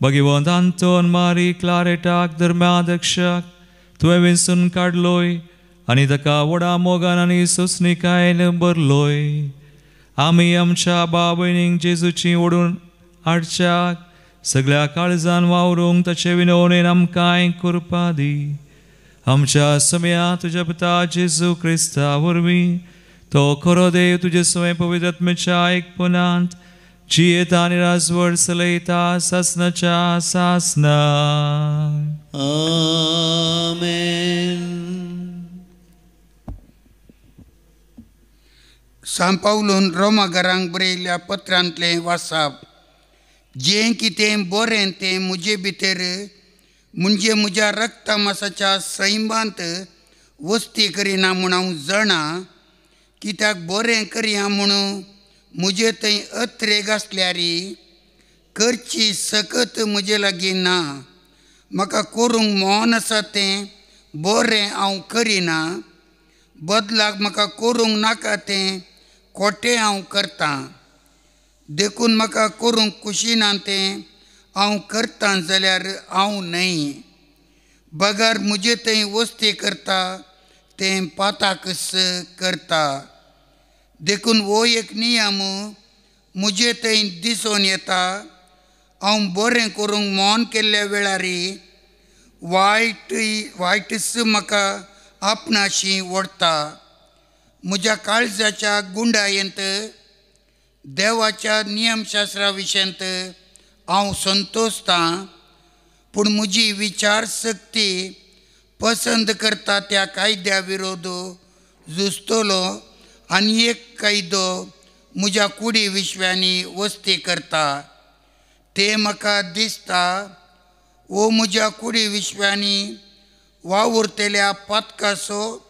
भगवंत आंतोन मारी क्लारेटाक धर्माध्यक्षाक तुवें वेंचून काडलोय आनी ताका व्हडा मोगान आनी सोंसणीकायेन भरलोय. आमी आमच्या भाव भयणींक जेजूची ओडून हाडच्याक सगळ्या काळजान वावरूंक ताचे विनवणेन आमकां कृपा दी. आमच्या समया तुज्या पुता जेजू क्रिस्ता वरवीं तो खरो देव तुजे सवय पवित्र आत्म्याच्या एकपणांत जियेता आनी राजवट चलयता सासणाच्या सासणाक. आमेन. सांत पावलून रोमा घरांक बरयल्ल्या पत्रांतलें वाचप. जें कितें बरें तें म्हजे भितर म्हणजे म्हज्या रक्ता मासाच्या सैमांत वस्ती करिना म्हूण हांव जाणा, कित्याक बरें करया म्हणून म्हजे थंय अत्रेग आसल्यार करची सकत म्हजे लागीं ना. म्हाका करूंक मन आसा तें बरें हांव करिना, बदलाक म्हाका करूंक नाका तें खोटें हांव करतां. देखून म्हाका करूंक खुशी ना तें हांव करतां जाल्यार हांव न्हय, बगर म्हजे थंय वस्ती करता तें पाताकच करता. देखून हो एक नियम म्हजे थंय दिसून येता, हांव बरें करूंक मन केल्ल्या वेळार वायट वायटच म्हाका आपणाशी ओडटा. म्हज्या काळजाच्या गुंडायेंत देवाच्या नियमशास्त्रा विशयांत हांव संतोशतां, पूण म्हजी विचारशक्ती पसंद करता त्या कायद्या विरोध झुजतलो आनी एक कायदो म्हज्या कुडी विश्वांनी वस्ती करता तें म्हाका दिसता. वो म्हज्या कुडी विश्वांनी वावुरतल्या पातकाचो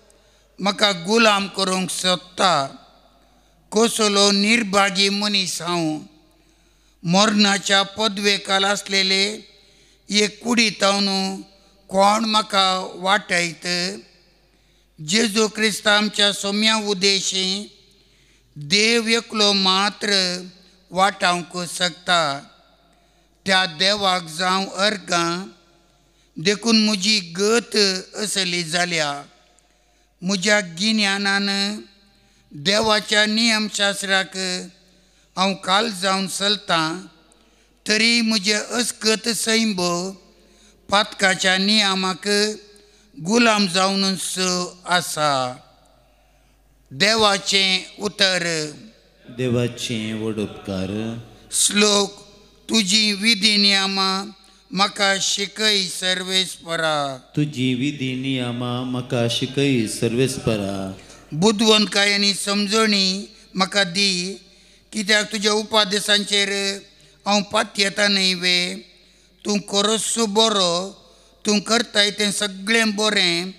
म्हाका गुलाम करूंक सोदता. कसलो निर्भागी मनीस हांव, मरणाच्या पदवेकाल आसलेले एक कुडी तावन कोण म्हाका वाटयत. जेजू क्रिस्त आमच्या सोम्या उदेशी देव एकलो मात्र वाटावंक शकता. त्या देवाक जावं अर्गां देखून म्हजी गत असली जाल्या. म्हज्या गिन्यानान देवाच्या नियमशास्त्राक हांव काल जावन चलतां तरी म्हजें अस्कत सैंब पातकाच्या नियमाक गुलाम जावनच आसा. देवाचें उतर. देवाचें व्हड उपकार. श्लोक. तुजी विधी नियमां म्हाका शिकय सर्वेस्परा. तुजी विधी नियमां म्हाका शिकय सर्वेस्परा. बुदवंतकाय आनी समजणी म्हाका दी कित्याक तुज्या उपादेशांचेर हांव पातयेता न्हय वे. तूं खरोच बरो, तूं करताय तें सगळें बरें.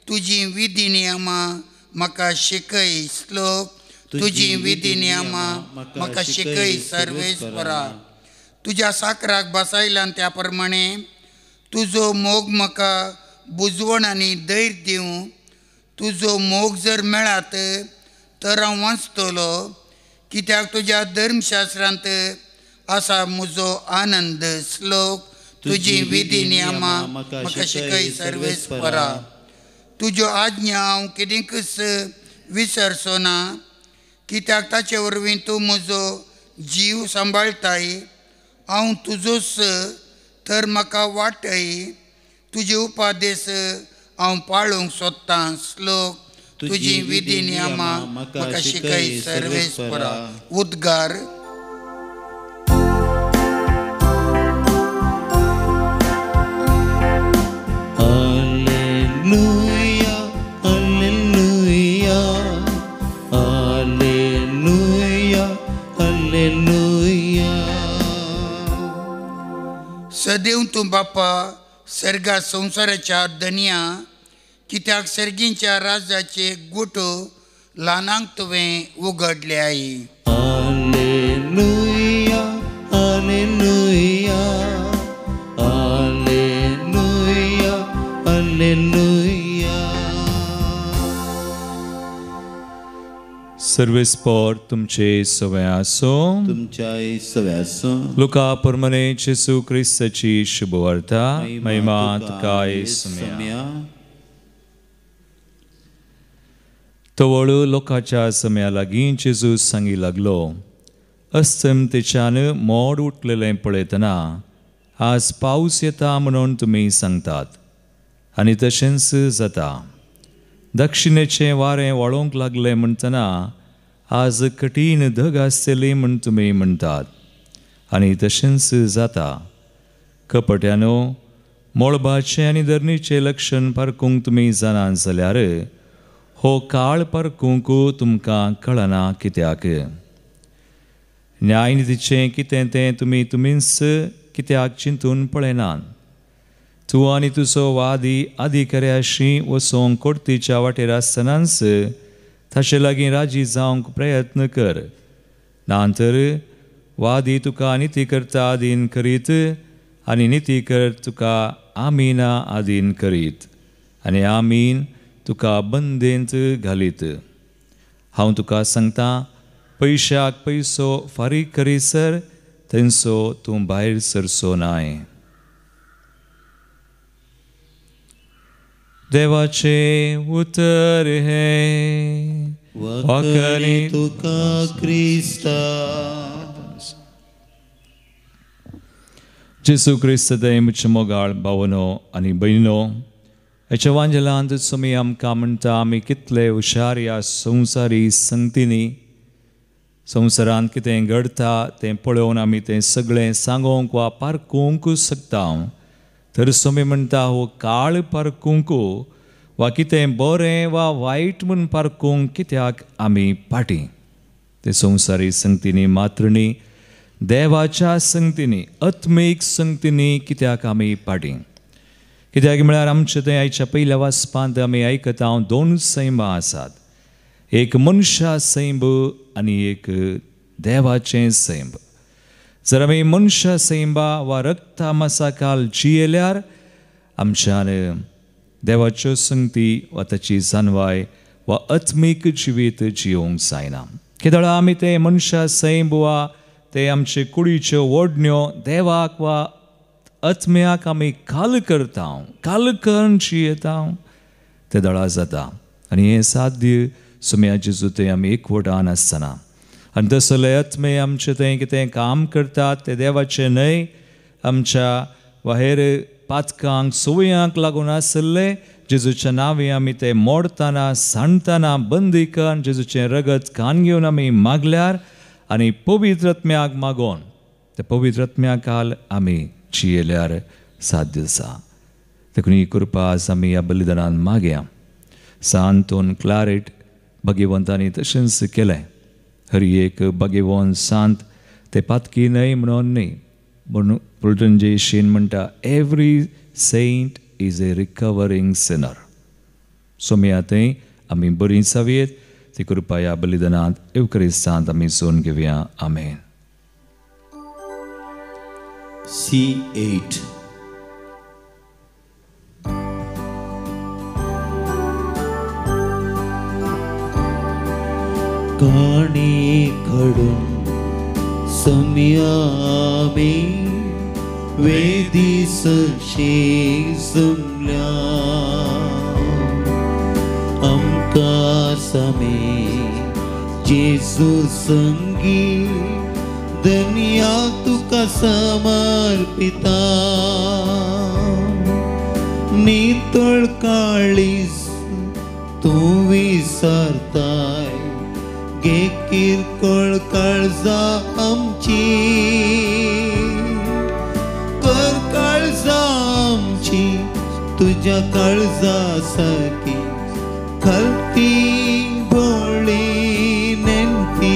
तुजी विधी नियमां म्हाका शिकय. श्लोक. तुजी विधी नियमां म्हाका शिकय सर्वेस्परा. तुज्या साकराक बसायल्यान त्या प्रमाणे तुजो मोग म्हाका बुजवण आनी धैर्य दिवं. तुजो मोग जर मेळत तर हांव वाचतलो कित्याक तुज्या धर्मशास्त्रांत आसा म्हजो आनंद. श्लोक. तुजी विधी नियमां म्हाका शिकय सर्वेस्परा. तुज्यो आज्ञा हांव कितेंकच विसरचो ना कित्याक ताचे वरवीं तूं म्हजो जीव सांबाळटाय. हांव तुजोच तर म्हाका वाटय. तुजे उपादेश हांव पाळूंक सोदतां. श्लोक. तुजी विधी नियमां म्हाका शिकय सर्वेस्परा. उद्गार. Alleluia, alleluia, alleluia, alleluia. सदैव तूं बापा सर्गा संवसाराच्या धनया कित्याक सर्गींच्या राजाचे गुट ल्हानांक तुवें उगडल्याय. Alleluia, alleluia, alleluia, alleluia. सर्वेस्पर तुमचे सवे आसो. तुमच्याय सवे आसो. लुका प्रमाणे जेजू क्रिस्ताची शुभवार्ता. महिमा तुका सोम्या. तवळ लोकांच्या सम्या लागीं जेजू सांगी लागलो, अस्तमतेच्यान मोड उठलेलें पळयतना आज पावस येता म्हणून तुमी सांगतात आनी तशेंच जाता. दक्षिणेचें वारें वाळोवंक लागलें म्हणटना आज कठीण धग आसतली म्हूण तुमी म्हणटात आनी तशेंच जाता. कपट्यानो, मळबाचें आनी धरणीचें लक्षण पारखूंक तुमी जाणा जाल्यार हो काळ पारखूंक तुमकां कळना कित्याक? न्यायनितीचें कितें तें तुमी तुमीच कित्याक चिंतून पळयनात? तूं आनी तुजो वादी अधिकाऱ्याशी वचोंक कोर्तीच्या वाटेर आसतनाच ताचे लागीं राजी जावंक प्रयत्न कर, ना तर वादी तुका निती करता आदीन करीत आनी निती कर तुका आमीना आदीन करीत आनी आमीन तुका बंदेंत घालीत. हांव तुका सांगता, पयशाक पयसो फारीक करीसर थंयसो तूं भायर सरचो नाय. देवाचें उतर हें. वखणी तुका क्रिस्ता. जेजू क्रिस्त म्हज्या मोगाळ भावनो आनी भयणो, हेच्या वांजेलांत तुमी आमकां म्हणटा आमी कितले हुशार ह्या संवसारी संगतींनी. संवसारांत कितें घडटा तें पळोवन आमी तें सगळें सांगोंक वा पारखूंक शकता. तर सोमी म्हणटा हो काळ पारखूंक वा कितें बरें वा वायट म्हूण पारखूंक कित्याक आमी फाटीं? ते संवसारी संगतींनी मात्र न्ही, देवाच्या संगतींनी, आत्मीक संगतींनी कित्याक आमी फाटीं? कित्याक म्हळ्यार आमचें तें आयच्या पयल्या वाचपांत आमी आयकता दोन सैमां आसात, एक मनशा सैम आनी एक देवाचें सैम. जर आमी मनशा सैंबा वा रक्ता मासाकाल जियेल्यार आमच्यान देवाच्यो संगती वा ताची जानवाय वा आत्मीक जिवीत जियोंक जायना. केदळा आमी ते मनशा सैंब वा ते आमचे कुडीच्यो ओडण्यो देवाक वा आत्म्याक आमी काल करता, काल करून जियेता ते दळा जाता. आनी हें साध्य सुम्या जेजू थंय आमी एकवटान आसतना आनी तसले आत्मे आमचे थंय कितें काम करतात ते देवाचें न्हय, आमच्या वा हेर पातकांक संवयांक लागून आसले जेजूच्या नांवे आमी ते मोडताना सांडताना बंदी करून जेजूचें रगत कान घेवन आमी मागल्यार आनी पवित्र आत्म्याक मागोवन त्या पवित्र आत्म्याकाल आमी जियेल्यार साध्य आसा. देखून ही कृपा आज आमी ह्या बलिदानान मागया. सांतून क्लारेट भगवंतांनी तशेंच केलें. हर एक भगवंत सांत ते पातकी न्हय म्हणून न्हय, म्हणून पुलटन शीन म्हणटा every saint is a recovering sinner. Saumya थंय आमी बरी जावयेत ती कृपा ह्या बलिदानांत येवक्रिस्तांत आमी सोन घेवया. आमेन. C8. काणी घडून सम्यामे वेदी सशी जमल्या आमकां समे जेजू संगी दनिया तुका समर्पिता नितळ काळीज तूं विसरताय गे किरकोळ काळजा आमची कर काळजा आमची तुज्या काळजा सारकी खलती भोळी नेमती.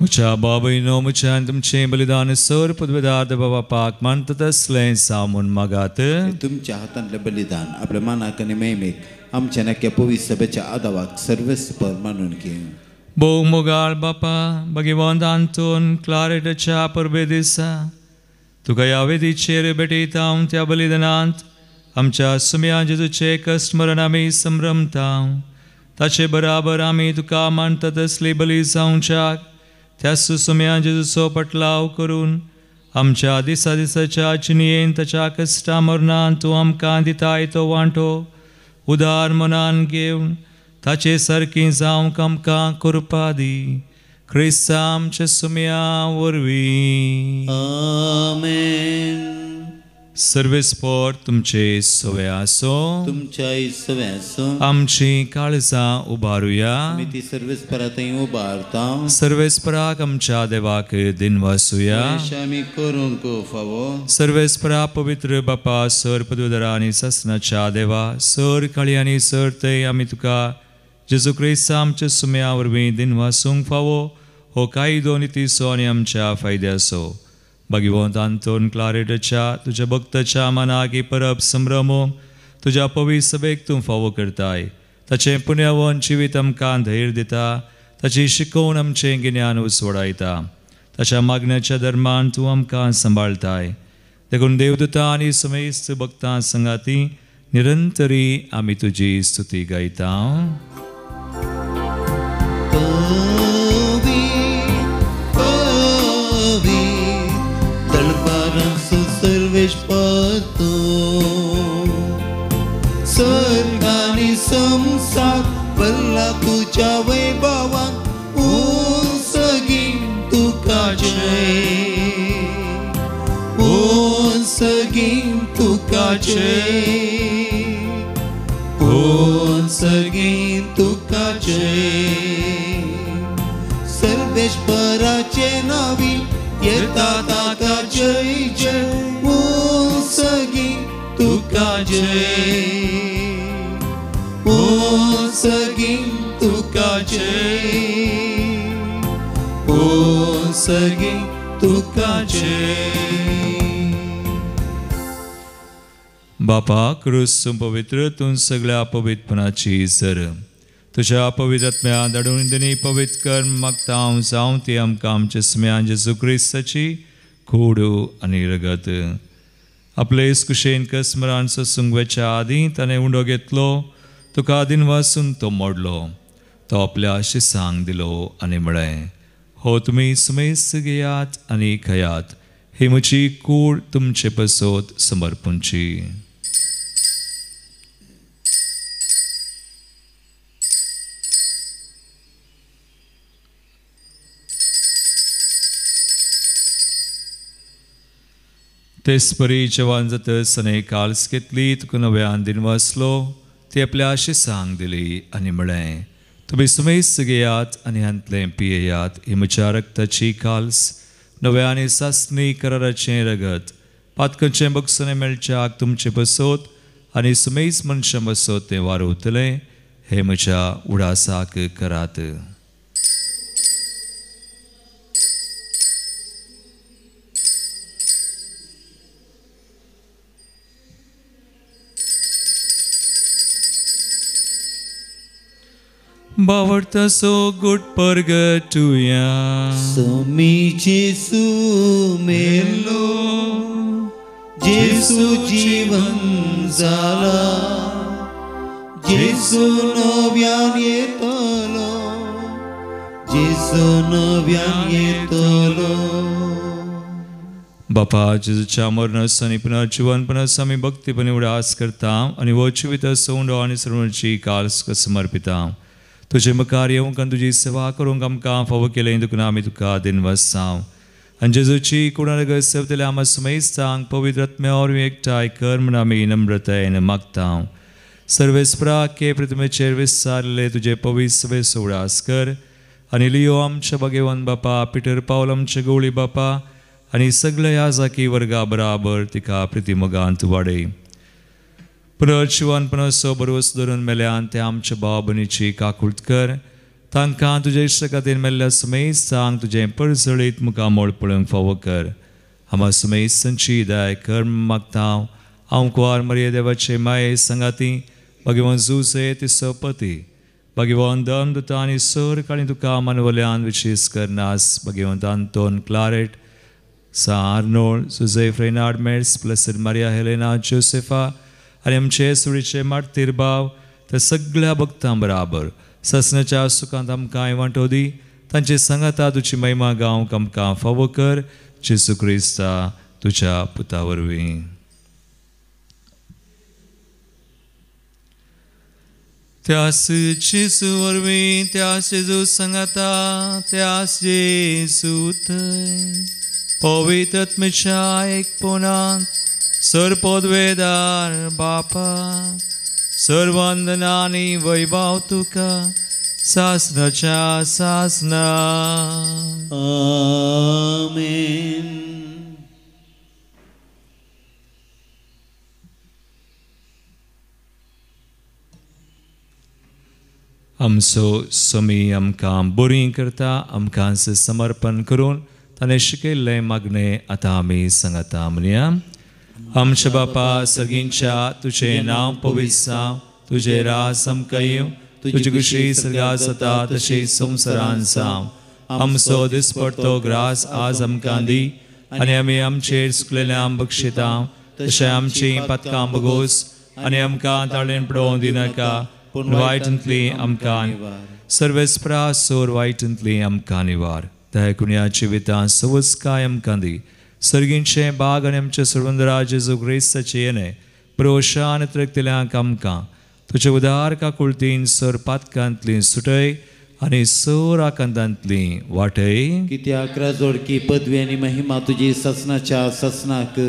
म्हज्या बाबयनो म्हज्यान तुमचें बलिदान सर पदवेदार बापाक मानता तसलें जावं म्हूण मागात. तुमच्या हातांतलें बलिदान आपल्या मानाक आनी महिमेक आमच्या नाक्या पवित्र सभेच्या आदावाक सर्वेस्पर मानून घेवं. भोव मोगाळ बापा भगवंत आंतोन क्लारेटाच्या परबे दिसा तुका ह्या वेदीचेर भेटयता त्या बलिदानांत आमच्या सुम्या जेजूचे कश्ट मरण आमी संभ्रमता ताचे बराबर आमी तुका मानता तसली बली जावच्याक त्या सुम्या जेजूचो पटलाव करून आमच्या दिसा दिसाच्या चिनयेन ताच्या कश्टा मरणान तूं आमकां दिताय तो वांटो उदार मनान घेवन ताचे सारकी जावंक आमकां कृपा दी. क्रिस्ता आमच्या सुम्या वरवीं. आमेन. सर्वेस्पर तुमचे सवे आसो तुमच्याय सवे आसो. आमची काळजां उबारुया आमी ती सर्वेस्परा थंय उबारता. सर्वेस्पराक आमच्या देवाक दिनवासुया आमी करूंक फावो. सर्वेस्परा पवित्र बापा सर पदवीधरा आनी सासनाच्या देवा सर काळी आनी सर थंय आमी तुका जेजू क्रिस्ता आमच्या सुम्या वरवीं दिनवासूंक फावो हो कायदो नितीचो आनी आमच्या फायद्याचो. भगवंत आंतोन क्लारेटाच्या तुज्या भक्ताच्या मनाक ही परब संभ्रमो तुज्या पवित्र सभेक तूं फावो करताय. ताचें पुण्यावन जिवीत आमकां धैर्य दिता, ताची शिकोवन आमचें गिन्यान उसवडायता, ताच्या मागण्याच्या धर्मान तूं आमकां सांबाळताय. देखून देवदूता आनी समेस्त भक्तां संगाती निरंतरी आमी तुजी स्तुती गायता. सर्गानी संसार भरला तुझ्या वैभवान उंसगीन तुका जय उंसगीन तुका जय उंसगीन तुका जय. सर्वेश्वराचे नावी येता ताका जय जय उंसगीन तुका जय उंसगीन तुका जय उंसगीन तुका जय. बापा क्रूस पवित्र तूं सगळ्या पवित्रपणाची सर तुज्या पवित्र आत्म्या धाडून दिनी पवित्र कर मागता हांव जावं ती आमकां आमच्या स्म्यान जेजू क्रिस्ताची कूड आनी रगत. आपले कुशेन कस्मरान सोसूंक वचच्या आदीं ताणें उंडो घेतलो, तुका दिनवासून तो मोडलो, तो आपल्या शिसांक दिलो आनी म्हळें, हो तुमी सुमेस्त घेयात आनी खयात, ही म्हजी कूड तुमचे पसत समर्पूंची. तेच परी जेवण जातच आनी काल्स घेतली, तुका नव्यान दिनवासलो, ती आपल्या शिसांक दिली आनी म्हळें, तुमी सुमेस्त घेयात आनी हांतलें पियेयात, ही म्हज्या रक्ताची काल्स, नव्या आनी सासणी कराराचें रगत, पातकांचें बक्षणें मेळच्याक तुमचे बसत आनी सुमेस्त मनशां बसत तें वारवतलें, हें म्हज्या उडासाक करात. बावडता सो गुड परगटुया. समी जेसू मेलो, जेसू जीवन जाला, जेसू नव्यान येतलो, जेसू नव्यान येतलो. बापा जेजूच्या मरणास आनी पुनर्जीवनपणास आमी भक्तीपणी उडास करता आनी हो जिवीत सौंडो आनी सर्वांची काल्स समर्पिता. तुजे मुखार येवंक आनी तुजी सेवा करूंक आमकां फावो केलें देखून आमी तुका दिनवासांव. आनी जेजूची कुणाक सेवतल्या आमा सुमेस्तांक पवित्र आत्म्या वरवीं एकठांय कर म्हूण आमी नम्रतायेन मागता. सर्वेस्परा के प्रतिमेचेर विस्तारले तुजे पवित्र सभेचो उडास कर आनी लियो आमच्या भगवान बापा, पिटर पावल आमचे गवळी बापा आनी सगळ्या ह्या जाकी वर्गा बराबर तिका प्रितीमोगांत वाडय. पुनर्जीवनपणाचो भरवंसो धरून मेल्यान ते आमच्या भाव भयणीची काकूट कर, तांकां तुजे इश्ट खातीर मेल्ल्या सुमेस्तांक तुजें परजळीत मुखामळ पळोवंक फावो कर. आमा सुमेस्तांची दया कर मागता हांव. कुवार मरिये देवाचे माये सांगाती भगवान जुसे तिसो पती भगवान दम दुता आनी सर काणी तुका मानवल्यान विशेष करनास Bhagwant Anton Claret, San Arnold, Joseph Reinhard Metz, Blessed Maria Helena Josefa आनी आमचे सुडीचे मार्तीर भाव त्या सगळ्या भक्तां बराबर ससनाच्या सुखांत आमकां वांटो दी, तांचे सांगाता तुजी महिमा गावंक आमकां फावो कर, जेजू क्रिस्ता तुज्या पुता वरवीं. त्यास जेजू वरवीं, त्यास जेजू सांगाता, त्यास जेजू थंय पवित्र आत्म्याच्या एकपणांत सर्वपदवेदार बापा सर्वंदना आनी वैभव तुका सासनाच्या सासना. आमेन. आमचो समी आमकां बरी करता, आमकां समर्पण करून ताणें शिकयल्लें मागणें आतां आमी सांगता. म्हणया, आमच्या बापा सर्गींच्या तुजें नांव पवित्र जावं, तुजें राज आमकां येवं, तुजी खुशी सर्गांत जाता तशी संवसारांत जावं. आमचो दिसपडतो ग्रास आज आमकां दी आनी आमी आमचेर चुकलेल्यांक बक्षिता तशें आमचीं पातकां बगोस आनी आमकां ताळेन पडोवंक दिनाका, पूण वायटांतली आमकां सर्वेस्परा सोर वायटांतली आमकां निवार. दयाकुण्या जिवितांत सवस्काय आमकां दी. सर्गींचें बाग आनी आमच्या सर्वंदरा जेजू क्रिस्ताचें येणें प्रोशान त्रकतल्यांक आमकां तुजे उदार काकुळतीन सर पातकांतली सुटय आनी सर आकांतांतली वाटय. कित्याक राजोडकी पदवी आनी महिमा तुजी ससनाच्या ससनाक.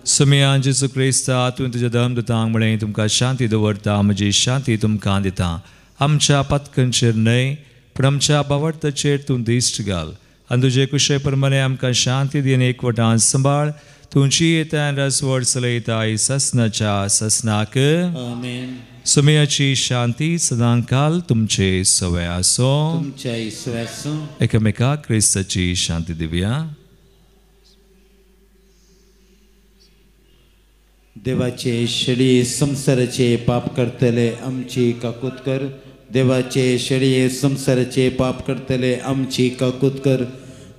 समियान जेजू क्रिस्ता तुवें तुज्या धर्मदूतांक म्हळें, तुमकां शांती दवरता, म्हजी शांती तुमकां दिता. आमच्या पातकांचेर न्हय पूण आमच्या बावडताचेर तूं दिश्ट घाल आनी तुजे कुशे प्रमाणे आमकां शांती दी आनी एकवटान सांबाळ. तुमची येता राजवट चलयता ससनाच्या ससनाक. आमेन. सुमयाची शांती सदांकाल तुमचे सवय आसो. तुमच्याय सवय आसो. एकामेका क्रिस्ताची शांती दिवया. देवाचे शेळये संवसाराचे पाप करतले आमची काकूत कर. देवाचे शेळये संवसाराचे पाप करतले आमची काकूत कर.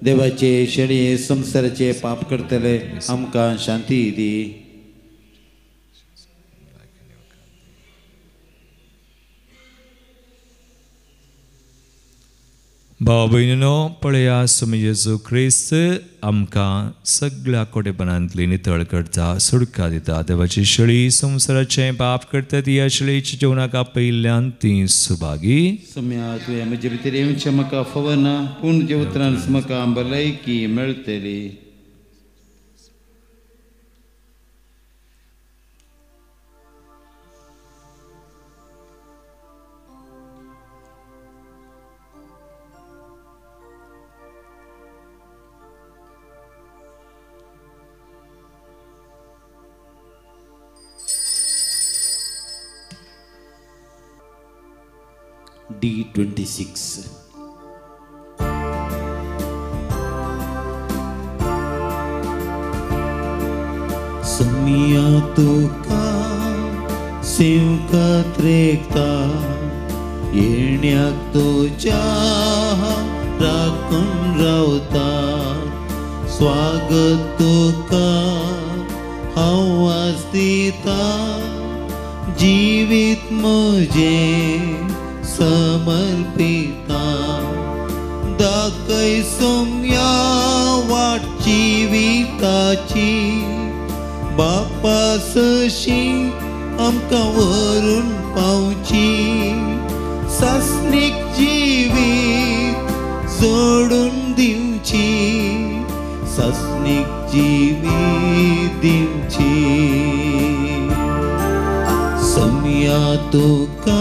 देवाचे शेळये संवसाराचे पाप करतले आमकां शांती दी. भाव भयणीनो, पळया स्वामी जेजू क्रिस्त आमकां सगळ्या कोटेपणांतली नितळ करता, सुटका दिता. देवाची शेळी संवसाराचें पाप करता ती ह्या शेळीच्या जेवणाक आपयिल्ल्यान ती सुभागी. सम्या तुवें म्हजे भितर येवचें म्हाका फवना, पूण जे उतरान म्हाका भलायकी मेळटली. D26. Samya तुका सेवकात रेखता, येण्याक तुज्या राखून रावता. स्वागत तुका हांव आज दिता, जिवीत म्हजें समर्पिता. दाखय सोम्या वाट जिविताची, बापा सशी आमकां व्हरून पावची. सासणीक जिवीत जोडून दिवची, सासणीक जिवीत दिवची. सोम्या तुका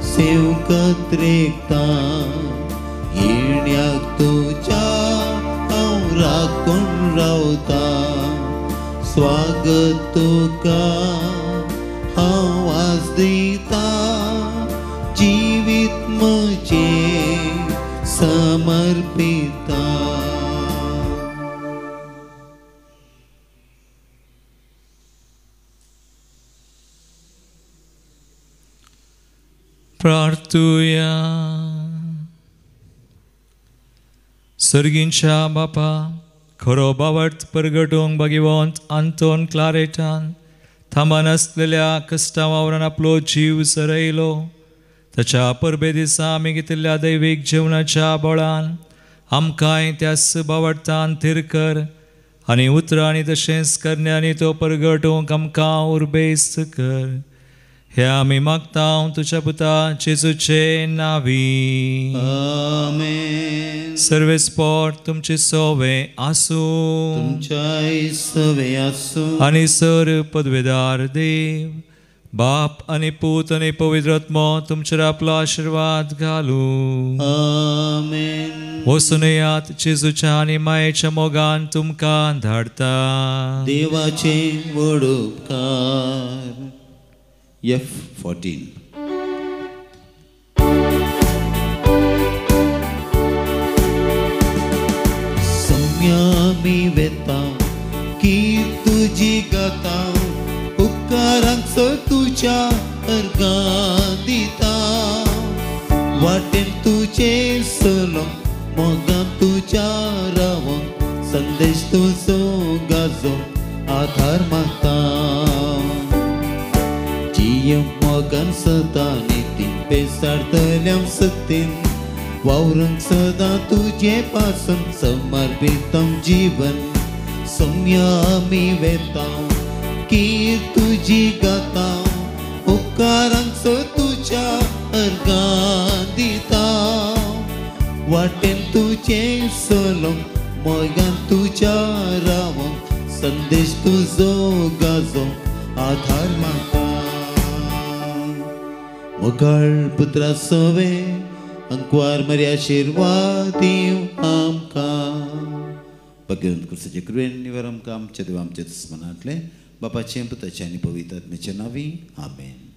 सेवकात रेखता, येण्याक तुज्या हांव राखून रावता. स्वागत तुका हांव आज दिता, जिवीत म्हजें समर्पिता. प्रार्थुया. सर्गींच्या बापा, खरो बावट परगटूंक भाग्यवंत आंतोन क्लारेटान थांबनासलेल्या कश्टां वावरान आपलो जीव सरयलो. ताच्या परबे दिसा आमी घेतिल्ल्या दैवीक जेवणाच्या बळान आमकांय त्याच बावडतान थीर कर आनी उतरांनी तशेंच करण्यांनी तो परगटूंक आमकां उर्बेस्त कर. हे आमी मागता तुझ्या पुता जेजूचे नावी. आमेन. सर्वेस्पोर तुमचे सोवे आसूं, तुमच्याय सोवे आसूं. आनी सर पदवेदार देव बाप आनी पूत आनी पवित्र आत्मो तुमचेर आपलो आशिर्वाद घालूं. आमेन. वचून येयात, जेजूच्या आनी मायेच्या मोगान तुमकां धाडता. देवाचे व्हड उपकार. F14. सम्यामी वेता की तुजी गाता, उपकारांक सो तुज्या अर्गां दिता. वाटेन तुजे सलो मोगान तुज्या रावोंक, संदेश तुजो गाजो आधार मागता. मोगान सदां नितीन पेसाडतल्याम सतीन, वावरूंक सदां तुजे पासून समर्पितम जीवन. सम्यामी वेता की तुजी गाता, उपकारांक सो तुज्या अर्गां दिता. वाटेन तुजे सलोंक मोगान तुज्या रावोंक, संदेश तुजो गाजो आधार मागता. मोगाळ पुत्रा सोवे अंकवार मरी आशिर्वाद दिवं आमकां. भगवंत क्रिस्ताचे कृपेन निवार आमकां आमच्या देवा आमच्या दुस्मनांतले. बापाचें, पुताचें आनी पवित्र आत्म्याच्या नांवी. आमेन.